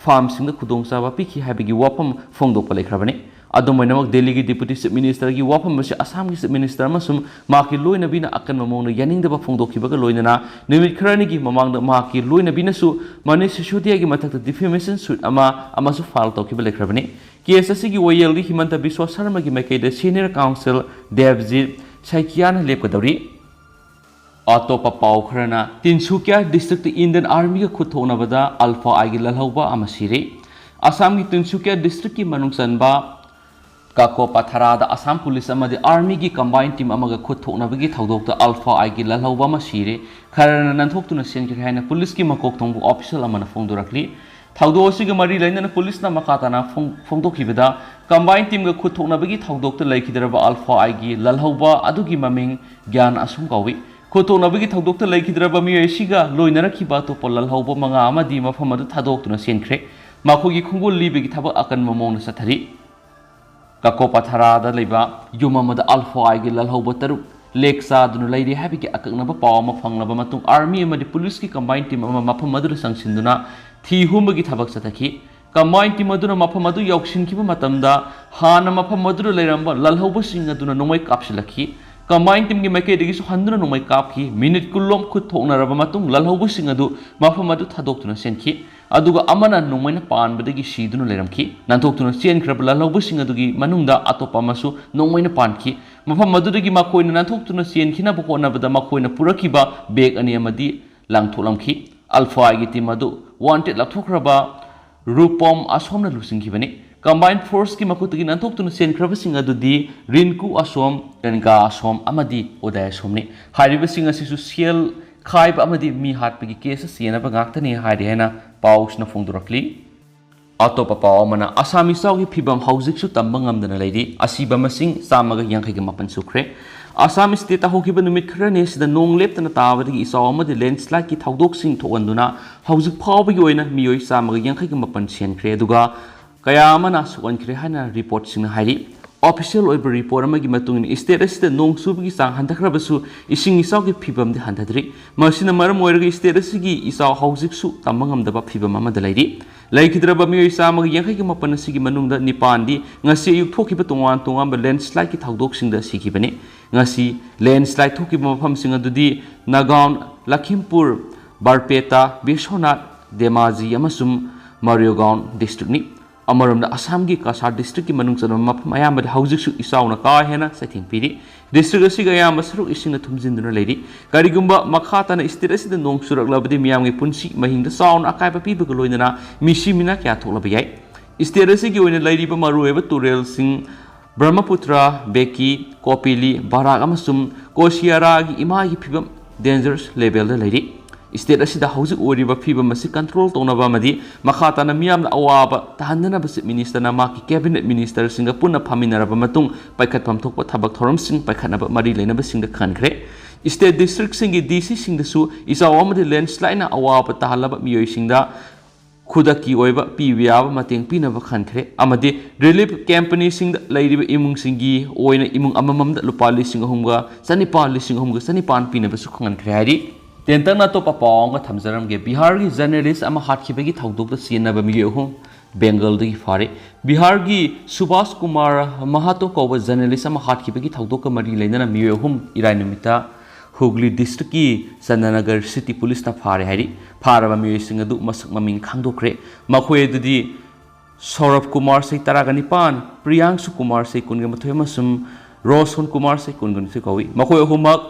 ꯐꯥꯔꯝꯁꯤꯡꯗ ꯈꯨꯗꯣꯡꯆꯥꯕ ꯄꯤꯈꯤ ꯍꯥꯏꯕꯒꯤ ꯋꯥꯐꯝ ꯐꯣꯡꯗꯣꯛꯄ ꯂꯩꯈ꯭ꯔꯕꯅꯤ꯫ ꯑꯗꯨꯝ ꯑꯣꯏꯅꯃꯛ, ꯗꯦꯜꯂꯤꯒꯤ ꯗꯤꯄꯨꯇꯤ ꯆꯤꯐ ꯃꯤꯅꯤꯁꯇꯔꯒꯤ ꯋꯥꯐꯝ ꯑꯁꯤ ꯑꯁꯥꯝꯒꯤ ꯆꯤꯐ ꯃꯤꯅꯤꯁꯇꯔ ꯑꯃꯁꯨꯡ ꯃꯍꯥꯛꯀꯤ ꯂꯣꯏꯅꯕꯤꯅ ꯑꯀꯟꯕ ꯃꯑꯣꯡꯗ ꯌꯥꯅꯤꯡꯗꯕ ꯐꯣꯡꯗꯣꯛꯈꯤꯕꯒ ꯂꯣꯏꯅꯅ ꯅꯨꯃꯤꯠ ꯈꯔꯅꯤꯒꯤ ꯃꯃꯥꯡꯗ ꯃꯍꯥꯛꯀꯤ ꯂꯣꯏꯅꯕꯤꯅꯁꯨ ꯃꯅꯤꯁ ꯁꯤꯁꯣꯗꯤꯌꯥꯒꯤ ꯃꯊꯛꯇ ꯗꯤꯐꯦꯃꯦꯁꯟ ꯁꯨꯠ ꯑꯃ ꯑꯃꯁꯨ ꯐꯥꯏꯜ ꯇꯧꯈꯤꯕ ꯂꯩꯈ꯭ꯔꯕꯅꯤ꯫ ꯀꯦꯁ ꯑꯁꯤꯒꯤ ꯋꯥꯌꯦꯜꯗꯤ ꯍꯤꯃꯟꯇ ꯕꯤꯁ꯭ꯋ ꯁꯔꯃꯒꯤ ꯃꯥꯏꯀꯩꯗ ꯁꯦꯅꯤꯌꯔ ꯀꯥꯎꯟꯁꯤꯜ ꯗꯦꯕꯖꯤꯠ ꯁꯥꯏꯀꯤꯌꯥꯅ ꯂꯦꯞꯀꯗꯧꯔꯤ꯫ ꯑꯇꯣꯞꯄ ꯄꯥꯎ ꯈꯔꯅ, ꯇꯤꯟꯁꯨꯀꯤꯌꯥ ꯗꯤꯁꯇ꯭ꯔꯤꯛꯇ ꯏꯟꯗꯤꯌꯟ ꯑꯥꯔꯃꯤꯒ ꯈꯨꯠ ꯊꯣꯛꯅꯕꯗ ꯑꯜꯐꯥ ꯑꯥꯏꯒꯤ ꯂꯜꯍꯧꯕ ꯑꯃ ꯁꯤꯔꯦ꯫ ꯑꯁꯥꯝꯒꯤ ꯇꯤꯟꯁꯨꯀꯤꯌꯥ ꯗꯤꯁꯇ꯭ꯔꯤꯛꯀꯤ ꯃꯅꯨꯡ ꯆꯟꯕ ꯀꯥꯀꯣ ꯄꯊꯔꯥꯗ ꯑꯁꯥꯝ ꯄꯨꯂꯤꯁ ꯑꯃꯗꯤ ꯑꯥꯔꯃꯤꯒꯤ ꯀꯝꯕꯥꯏꯟ ꯇꯤꯝ ꯑꯃꯒ ꯈꯨꯠ ꯊꯣꯛꯅꯕꯒꯤ ꯊꯧꯗꯣꯛꯇ ꯑꯜꯐꯥ ꯑꯥꯏꯒꯤ ꯂꯜꯍꯧꯕ ꯑꯃ ꯁꯤꯔꯦ, ꯈꯔꯅ ꯅꯥꯟꯊꯣꯛꯇꯨꯅ ꯆꯦꯟꯈ꯭ꯔꯦ ꯍꯥꯏꯅ ꯄꯨꯂꯤꯁꯀꯤ ꯃꯀꯣꯛ ꯊꯣꯡꯕ ꯑꯣꯐꯤꯁꯤꯌꯦꯜ ꯑꯃꯅ ꯐꯣꯡꯗꯣꯔꯛꯂꯤ꯫ ꯊꯧꯗꯣꯛ ꯑꯁꯤꯒ ꯃꯔꯤ ꯂꯩꯅꯅ ꯄꯨꯂꯤꯁꯅ ꯃꯈꯥ ꯇꯥꯅ ꯐꯣꯡ-, ꯐꯣꯡꯗꯣꯛꯈꯤꯕꯗ, ꯀꯝꯕꯥꯏꯟ ꯇꯤꯝꯒ ꯈꯨꯠ ꯊꯣꯛꯅꯕꯒꯤ ꯊꯧꯗꯣꯛꯇ ꯂꯩꯈꯤꯗ꯭ꯔꯕ ꯑꯜꯐꯥ ꯑꯥꯏꯒꯤ ꯂꯜꯍꯧꯕ ꯑꯗꯨꯒꯤ ꯃꯃꯤꯡ ꯒ꯭ꯌꯥꯟ ꯑꯁꯨꯝ ꯀꯧꯏ꯫ ꯈꯨꯠ ꯊꯣꯛꯅꯕꯒꯤ ꯊꯧꯗꯣꯛꯇ ꯂꯩꯈꯤꯗ꯭ꯔꯕ ꯃꯤꯑꯣꯏ ꯑꯁꯤꯒ ꯂꯣꯏꯅꯔꯛꯈꯤꯕ ꯑꯇꯣꯞꯄ ꯂꯜꯍꯧꯕ ꯃꯉꯥ ꯑꯃꯗꯤ ꯃꯐꯝ ꯑꯗꯨ ꯊꯥꯗꯣꯛꯇꯨꯅ ꯆꯦꯟꯈ꯭ꯔꯦ꯫ ꯃꯈꯣꯏꯒꯤ ꯈꯣꯡꯒꯨꯜ ꯂꯤꯕꯒꯤ ꯊꯕꯛ ꯑꯀꯟꯕ ꯃꯑꯣꯡꯗ ꯆꯠꯊꯔꯤ꯫ ꯀꯥꯀꯣ ꯄꯊꯔꯥꯗ ꯂꯩꯕ ꯌꯨꯝ ꯑꯃꯗ ꯑꯜꯐꯥ ꯑꯥꯏꯒꯤ ꯂꯜꯍꯧꯕ ꯇꯔꯨꯛ ꯂꯦꯛ ꯆꯥꯗꯨꯅ ꯂꯩꯔꯤ ꯍꯥꯏꯕꯒꯤ ꯑꯀꯛꯅꯕ ꯄꯥꯎ ꯑꯃ ꯐꯪꯂꯕ ꯃꯇꯨꯡ, army ꯑꯃꯗꯤ police ꯀꯤ combine team ꯑꯃ ꯃꯐꯝ ꯑꯗꯨꯗ ꯆꯪꯁꯤꯟꯗꯨꯅ ꯊꯤ ꯍꯨꯝꯕꯒꯤ ꯊꯕꯛ ꯆꯠꯊꯈꯤ꯫ Combine team ꯑꯗꯨꯅ ꯃꯐꯝ ꯑꯗꯨ ꯌꯧꯁꯤꯟꯈꯤꯕ ꯃꯇꯝꯗ, ꯍꯥꯟꯅ ꯃꯐꯝ ꯑꯗꯨꯗ ꯂꯩꯔꯝꯕ ꯂꯜꯍꯧꯕꯁꯤꯡ ꯑꯗꯨꯅ ꯅꯣꯡꯃꯩ ꯀꯥꯞꯁꯤꯜꯂꯛꯈꯤ꯫ Combine team ꯒꯤ ꯃꯥꯏꯀꯩꯗꯒꯤꯁꯨ ꯍꯟꯗꯨꯅ ꯅꯣꯡꯃꯩ ꯀꯥꯞꯈꯤ꯫ Minute ꯀꯨꯟ ꯂꯣꯝ ꯈꯨꯠ ꯊꯣꯛꯅꯔꯕ ꯃꯇꯨꯡ, ꯂꯜꯍꯧꯕꯁꯤꯡ ꯑꯗꯨ ꯃꯐꯝ ꯑꯗꯨ ꯊꯥꯗꯣꯛꯇꯨꯅ ꯆꯦꯟꯈꯤ꯫ ꯑꯗꯨꯒ ꯑꯃꯅ ꯅꯣꯡꯃꯩꯅ ꯄꯥꯟꯕꯗꯒꯤ ꯁꯤꯗꯨꯅ ꯂꯩꯔꯝꯈꯤ꯫ ꯅꯥꯟꯊꯣꯛꯇꯨꯅ ꯆꯦꯟꯈ꯭ꯔꯕ ꯂꯜꯍꯧꯕꯁꯤꯡ ꯑꯗꯨꯒꯤ ꯃꯅꯨꯡꯗ ꯑꯇꯣꯞꯄ ꯑꯃꯁꯨ ꯅꯣꯡꯃꯩꯅ ꯄꯥꯟꯈꯤ꯫ ꯃꯐꯝ ꯑꯗꯨꯗꯒꯤ ꯃꯈꯣꯏꯅ ꯅꯥꯟꯊꯣꯛꯇꯨꯅ ꯆꯦꯟꯈꯤꯅꯕ ꯍꯣꯠꯅꯕꯗ ꯃꯈꯣꯏꯅ ꯄꯨꯔꯛꯈꯤꯕ bag ꯑꯅꯤ ꯑꯃꯗꯤ ꯂꯪꯊꯣꯛꯂꯝꯈꯤ꯫ Alpha ꯒꯤ team ꯑꯗꯨ wanted ꯂꯥꯎꯊꯣꯛꯈ꯭ꯔꯕ ꯔꯨꯄꯣꯝ ꯑꯁꯣꯝꯅ ꯂꯨꯆꯤꯡꯈꯤꯕꯅꯤ꯫ Combined force ꯀꯤ ꯃꯈꯨꯠꯇꯒꯤ ꯅꯥꯟꯊꯣꯛꯇꯨꯅ ꯆꯦꯟꯈ꯭ꯔꯕꯁꯤꯡ ꯑꯗꯨꯗꯤ ꯔꯤꯟꯀꯨ ꯑꯁꯣꯝ, ꯔꯦꯟꯒꯥ ꯑꯁꯣꯝ ꯑꯃꯗꯤ ꯎꯗꯥꯏ ꯑꯁꯣꯝꯅꯤ꯫ ꯍꯥꯏꯔꯤꯕꯁꯤꯡ ꯑꯁꯤꯁꯨ ꯁꯦꯜ ꯈꯥꯏꯕ ꯑꯃꯗꯤ ꯃꯤ ꯍꯥꯠꯄꯒꯤ case ꯇ ꯆꯦꯟꯅꯕ ꯉꯥꯛꯇꯅꯤ ꯍꯥꯏꯔꯤ ꯍꯥꯏꯅ ꯄꯥꯎꯁꯤꯅ ꯐꯣꯡꯗꯣꯔꯛꯂꯤ꯫ ꯑꯇꯣꯞꯄ ꯄꯥꯎ ꯑꯃꯅ, ꯑꯁꯥꯝ ꯏꯆꯥꯎꯒꯤ ꯐꯤꯕꯝ ꯍꯧꯖꯤꯛꯁꯨ ꯇꯝꯕ ꯉꯝꯗꯅ ꯂꯩꯔꯤ꯫ ꯑꯁꯤꯕ ꯃꯁꯤꯡ ꯆꯥꯝꯃꯒ ꯌꯥꯡꯈꯩꯒ ꯃꯥꯄꯟ ꯁꯨꯈ꯭ꯔꯦ꯫ ꯑꯁꯥꯝ state ꯇ ꯍꯧꯈꯤꯕ ꯅꯨꯃꯤꯠ ꯈꯔꯅꯤ ꯑꯁꯤꯗ ꯅꯣꯡ ꯂꯦꯞꯇꯅ ꯇꯥꯕꯗꯒꯤ ꯏꯆꯥꯎ ꯑꯃꯗꯤ landslide ꯀꯤ ꯊꯧꯗꯣꯛꯁꯤꯡ ꯊꯣꯛꯍꯟꯗꯨꯅ ꯍꯧꯖꯤꯛ ꯐꯥꯎꯕꯒꯤ ꯑꯣꯏꯅ ꯃꯤꯑꯣꯏ ꯆꯥꯝꯃꯒ ꯌꯥꯡꯈꯩꯒ ꯃꯥꯄꯟ ꯁꯤꯍꯟꯈ꯭ꯔꯦ, ꯑꯗꯨꯒ ꯀꯌꯥ ꯑꯃꯅ ꯁꯣꯛꯍꯟꯈ꯭ꯔꯦ ꯍꯥꯏꯅ report ꯁꯤꯡꯅ ꯍꯥꯏꯔꯤ꯫ Official ꯑꯣꯏꯕ report ꯑꯃꯒꯤ ꯃꯇꯨꯡ ꯏꯟꯅ, state ꯑꯁꯤꯗ ꯅꯣꯡ ꯆꯨꯕꯒꯤ ꯆꯥꯡ ꯍꯟꯊꯈ꯭ꯔꯕꯁꯨ ꯏꯁꯤꯡ ꯏꯆꯥꯎꯒꯤ ꯐꯤꯕꯝꯗꯤ ꯍꯟꯊꯗ꯭ꯔꯤ꯫ ꯃꯁꯤꯅ ꯃꯔꯝ ꯑꯣꯏꯔꯒ state ꯑꯁꯤꯒꯤ ꯏꯆꯥꯎ ꯍꯧꯖꯤꯛꯁꯨ ꯇꯝꯕ ꯉꯝꯗꯕ ꯐꯤꯕꯝ ꯑꯃꯗ ꯂꯩꯔꯤ꯫ ꯂꯩꯈꯤꯗ꯭ꯔꯕ ꯃꯤꯑꯣꯏ ꯆꯥꯝꯃꯒ ꯌꯥꯡꯈꯩꯒ ꯃꯥꯄꯟ ꯑꯁꯤꯒꯤ ꯃꯅꯨꯡꯗ ꯅꯤꯄꯥꯟꯗꯤ ꯉꯁꯤ ꯑꯌꯨꯛ ꯊꯣꯛꯈꯤꯕ ꯇꯣꯉꯥꯟ ꯇꯣꯉꯥꯟꯕ landslide ꯀꯤ ꯊꯧꯗꯣꯛꯁꯤꯡꯗ ꯁꯤꯈꯤꯕꯅꯤ꯫ ꯉꯁꯤ landslide ꯊꯣꯛꯈꯤꯕ ꯃꯐꯝꯁꯤꯡ ꯑꯗꯨꯗꯤ ꯅꯥꯒꯥꯎꯟ, ꯂꯈꯤꯝꯄꯨꯔ, ꯕꯔꯄꯦꯇꯥ, ꯕꯤꯁ꯭ꯋꯅꯥꯊ, ꯙꯦꯃꯥꯖꯤ ꯑꯃꯁꯨꯡ ꯃꯔꯤꯒꯥꯎꯟ district ꯅꯤ꯫ ꯑꯃꯔꯣꯝꯗ, ꯑꯁꯥꯝꯒꯤ ꯀꯁꯥꯔ district ꯀꯤ ꯃꯅꯨꯡ ꯆꯟꯕ ꯃꯐꯝ ꯑꯌꯥꯝꯕꯗ ꯍꯧꯖꯤꯛꯁꯨ ꯏꯆꯥꯎꯅ ꯀꯥ ꯍꯦꯟꯅ ꯆꯩꯊꯦꯡ ꯄꯤꯔꯤ꯫ District ꯑꯁꯤꯒꯤ ꯑꯌꯥꯝꯕ ꯁꯔꯨꯛ ꯏꯁꯤꯡꯅ ꯊꯨꯝꯖꯤꯟꯗꯨꯅ ꯂꯩꯔꯤ꯫ ꯀꯔꯤꯒꯨꯝꯕ ꯃꯈꯥ ꯇꯥꯅ state ꯑꯁꯤꯗ ꯅꯣꯡ ꯆꯨꯔꯛꯂꯕꯗꯤ ꯃꯤꯌꯥꯝꯒꯤ ꯄꯨꯟꯁꯤ ꯃꯍꯤꯡꯗ ꯆꯥꯎꯅ ꯑꯀꯥꯏꯕ ꯄꯤꯕꯒ ꯂꯣꯏꯅꯅ ꯃꯤꯁꯤ ꯃꯤꯅꯥ ꯀꯌꯥ ꯊꯣꯛꯂꯕ ꯌꯥꯏ꯫ State ꯑꯁꯤꯒꯤ ꯑꯣꯏꯅ ꯂꯩꯔꯤꯕ ꯃꯔꯨꯑꯣꯏꯕ ꯇꯨꯔꯦꯜꯁꯤꯡ ꯕ꯭ꯔꯍꯃꯄꯨꯇ꯭ꯔ, ꯕꯦꯀꯤ, ꯀꯣꯄꯤꯂꯤ, ꯕꯔꯥꯛ ꯑꯃꯁꯨꯡ ꯀꯣꯁꯤꯌꯥꯔꯥꯒꯤ ꯏꯃꯥꯒꯤ ꯐꯤꯕꯝ dangerous level ꯗ ꯂꯩꯔꯤ꯫ State ꯑꯁꯤꯗ ꯍꯧꯖꯤꯛ ꯑꯣꯏꯔꯤꯕ ꯐꯤꯕꯝ ꯑꯁꯤ control ꯇꯧꯅꯕ ꯑꯃꯗꯤ ꯃꯈꯥ ꯇꯥꯅ ꯃꯤꯌꯥꯝꯅ ꯑꯋꯥꯕ ꯇꯥꯍꯟꯗꯅꯕ Chief Minister ꯅ ꯃꯍꯥꯛꯀꯤ cabinet minister ꯁꯤꯡꯒ ꯄꯨꯟꯅ ꯐꯝꯃꯤꯟꯅꯔꯕ ꯃꯇꯨꯡ ꯄꯥꯏꯈꯠꯐꯝ ꯊꯣꯛꯄ ꯊꯕꯛ ꯊꯧꯔꯝꯁꯤꯡ ꯄꯥꯏꯈꯠꯅꯕ ꯃꯔꯤ ꯂꯩꯅꯕꯁꯤꯡꯗ ꯈꯟꯈ꯭ꯔꯦ꯫ State district ꯁꯤꯡꯒꯤ D C ꯁꯤꯡꯗꯁꯨ ꯏꯆꯥꯎ ꯑꯃꯗꯤ landslide ꯅ ꯑꯋꯥꯕ ꯇꯥꯍꯜꯂꯕ ꯃꯤꯑꯣꯏꯁꯤꯡꯗ ꯈꯨꯗꯛꯀꯤ ꯑꯣꯏꯕ ꯄꯤꯕ ꯌꯥꯕ ꯃꯇꯦꯡ ꯄꯤꯅꯕ ꯈꯟꯈ꯭ꯔꯦ ꯑꯃꯗꯤ relief company ꯁꯤꯡꯗ ꯂꯩꯔꯤꯕ ꯏꯃꯨꯡꯁꯤꯡꯒꯤ ꯑꯣꯏꯅ ꯏꯃꯨꯡ ꯑꯃꯃꯝꯗ ꯂꯨꯄꯥ ꯂꯤꯁꯤꯡ ꯑꯍꯨꯝꯒ ꯆꯅꯤꯄꯥꯟ, ꯂꯤꯁꯤꯡ ꯑꯍꯨꯝꯒ ꯆꯅꯤꯄꯥꯟ ꯄꯤꯅꯕꯁꯨ ꯈꯪꯍꯟꯈ꯭ꯔꯦ ꯍꯥꯏꯔꯤ꯫ ꯇꯦꯟꯇꯛꯅ ꯑꯇꯣꯞꯄ ꯄꯥꯎ ꯑꯃꯒ ꯊꯝꯖꯔꯝꯒꯦ꯫ ꯕꯤꯍꯥꯔꯒꯤ journalist ꯑꯃ ꯍꯥꯠꯈꯤꯕꯒꯤ ꯊꯧꯗꯣꯛꯇ ꯆꯦꯟꯅꯕ ꯃꯤꯑꯣꯏ ꯑꯍꯨꯝ ꯕꯦꯡꯒꯜꯗꯒꯤ ꯐꯥꯔꯦ꯫ ꯕꯤꯍꯥꯔꯒꯤ ꯁꯨꯚꯥꯁ ꯀꯨꯃꯥꯔ ꯃꯍꯥꯇꯣ ꯀꯧꯕ journalist ꯑꯃ ꯍꯥꯠꯈꯤꯕꯒꯤ ꯊꯧꯗꯣꯛꯀ ꯃꯔꯤ ꯂꯩꯅꯅ ꯃꯤꯑꯣꯏ ꯑꯍꯨꯝ ꯏꯔꯥꯏ ꯅꯨꯃꯤꯠꯇ ꯍꯨꯒ꯭ꯂꯤ district ꯀꯤ ꯆꯟꯗꯅꯒꯔ city police ꯅ ꯐꯥꯔꯦ ꯍꯥꯏꯔꯤ꯫ ꯐꯥꯔꯕ ꯃꯤꯑꯣꯏꯁꯤꯡ ꯑꯗꯨ ꯃꯁꯛ ꯃꯃꯤꯡ ꯈꯪꯗꯣꯛꯈ꯭ꯔꯦ꯫ ꯃꯈꯣꯏ ꯑꯗꯨꯗꯤ ꯁꯧꯔꯚ ꯀꯨꯃꯥꯔ, ꯆꯍꯤ ꯇꯔꯥꯒ ꯅꯤꯄꯥꯟ, ꯄ꯭ꯔꯤꯌꯥꯡꯁꯨ ꯀꯨꯃꯥꯔ, ꯆꯍꯤ ꯀꯨꯟꯒ ꯃꯥꯊꯣꯏ, ꯑꯃꯁꯨꯡ ꯔꯣꯁꯣꯟ ꯀꯨꯃꯥꯔ, ꯆꯍꯤ ꯀꯨꯟꯒ ꯅꯤꯊꯣꯏ ꯀꯧꯏ꯫ ꯃꯈꯣꯏ ꯑꯍꯨꯝꯃꯛ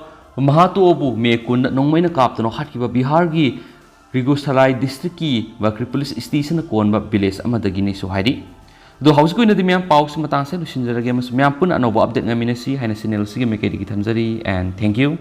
ꯃꯍꯥꯇꯣꯕꯨ ꯃꯦ ꯀꯨꯟꯗ ꯅꯣꯡꯃꯩꯅ ꯀꯥꯞꯇꯨꯅ ꯍꯥꯠꯈꯤꯕ ꯕꯤꯍꯥꯔꯒꯤ ꯕꯦꯒꯨꯁꯔꯥꯏ district ꯀꯤ ꯕꯀ꯭ꯔꯤꯄꯨꯂꯤꯁ ꯁꯤꯇꯤꯁꯟꯅ ꯀꯣꯟꯕ village ꯑꯃꯗꯒꯤꯅꯤꯁꯨ ꯍꯥꯏꯔꯤ꯫ ꯑꯗꯣ ꯍꯧꯖꯤꯛꯀꯤ ꯑꯣꯏꯅꯗꯤ ꯃꯌꯥꯝ ꯄꯥꯎꯁꯤ ꯃꯇꯥꯡꯁꯦ ꯂꯣꯏꯁꯤꯟꯖꯔꯒꯦ ꯑꯃꯁꯨꯡ ꯃꯌꯥꯝ ꯄꯨꯟꯅ ꯑꯅꯧꯕ update ꯉꯥꯏꯃꯤꯟꯅꯁꯤ ꯍꯥꯏꯅ channel ꯑꯁꯤꯒꯤ ꯃꯥꯏꯀꯩꯗꯒꯤ ꯊꯝꯖꯔꯤ, and thank you꯫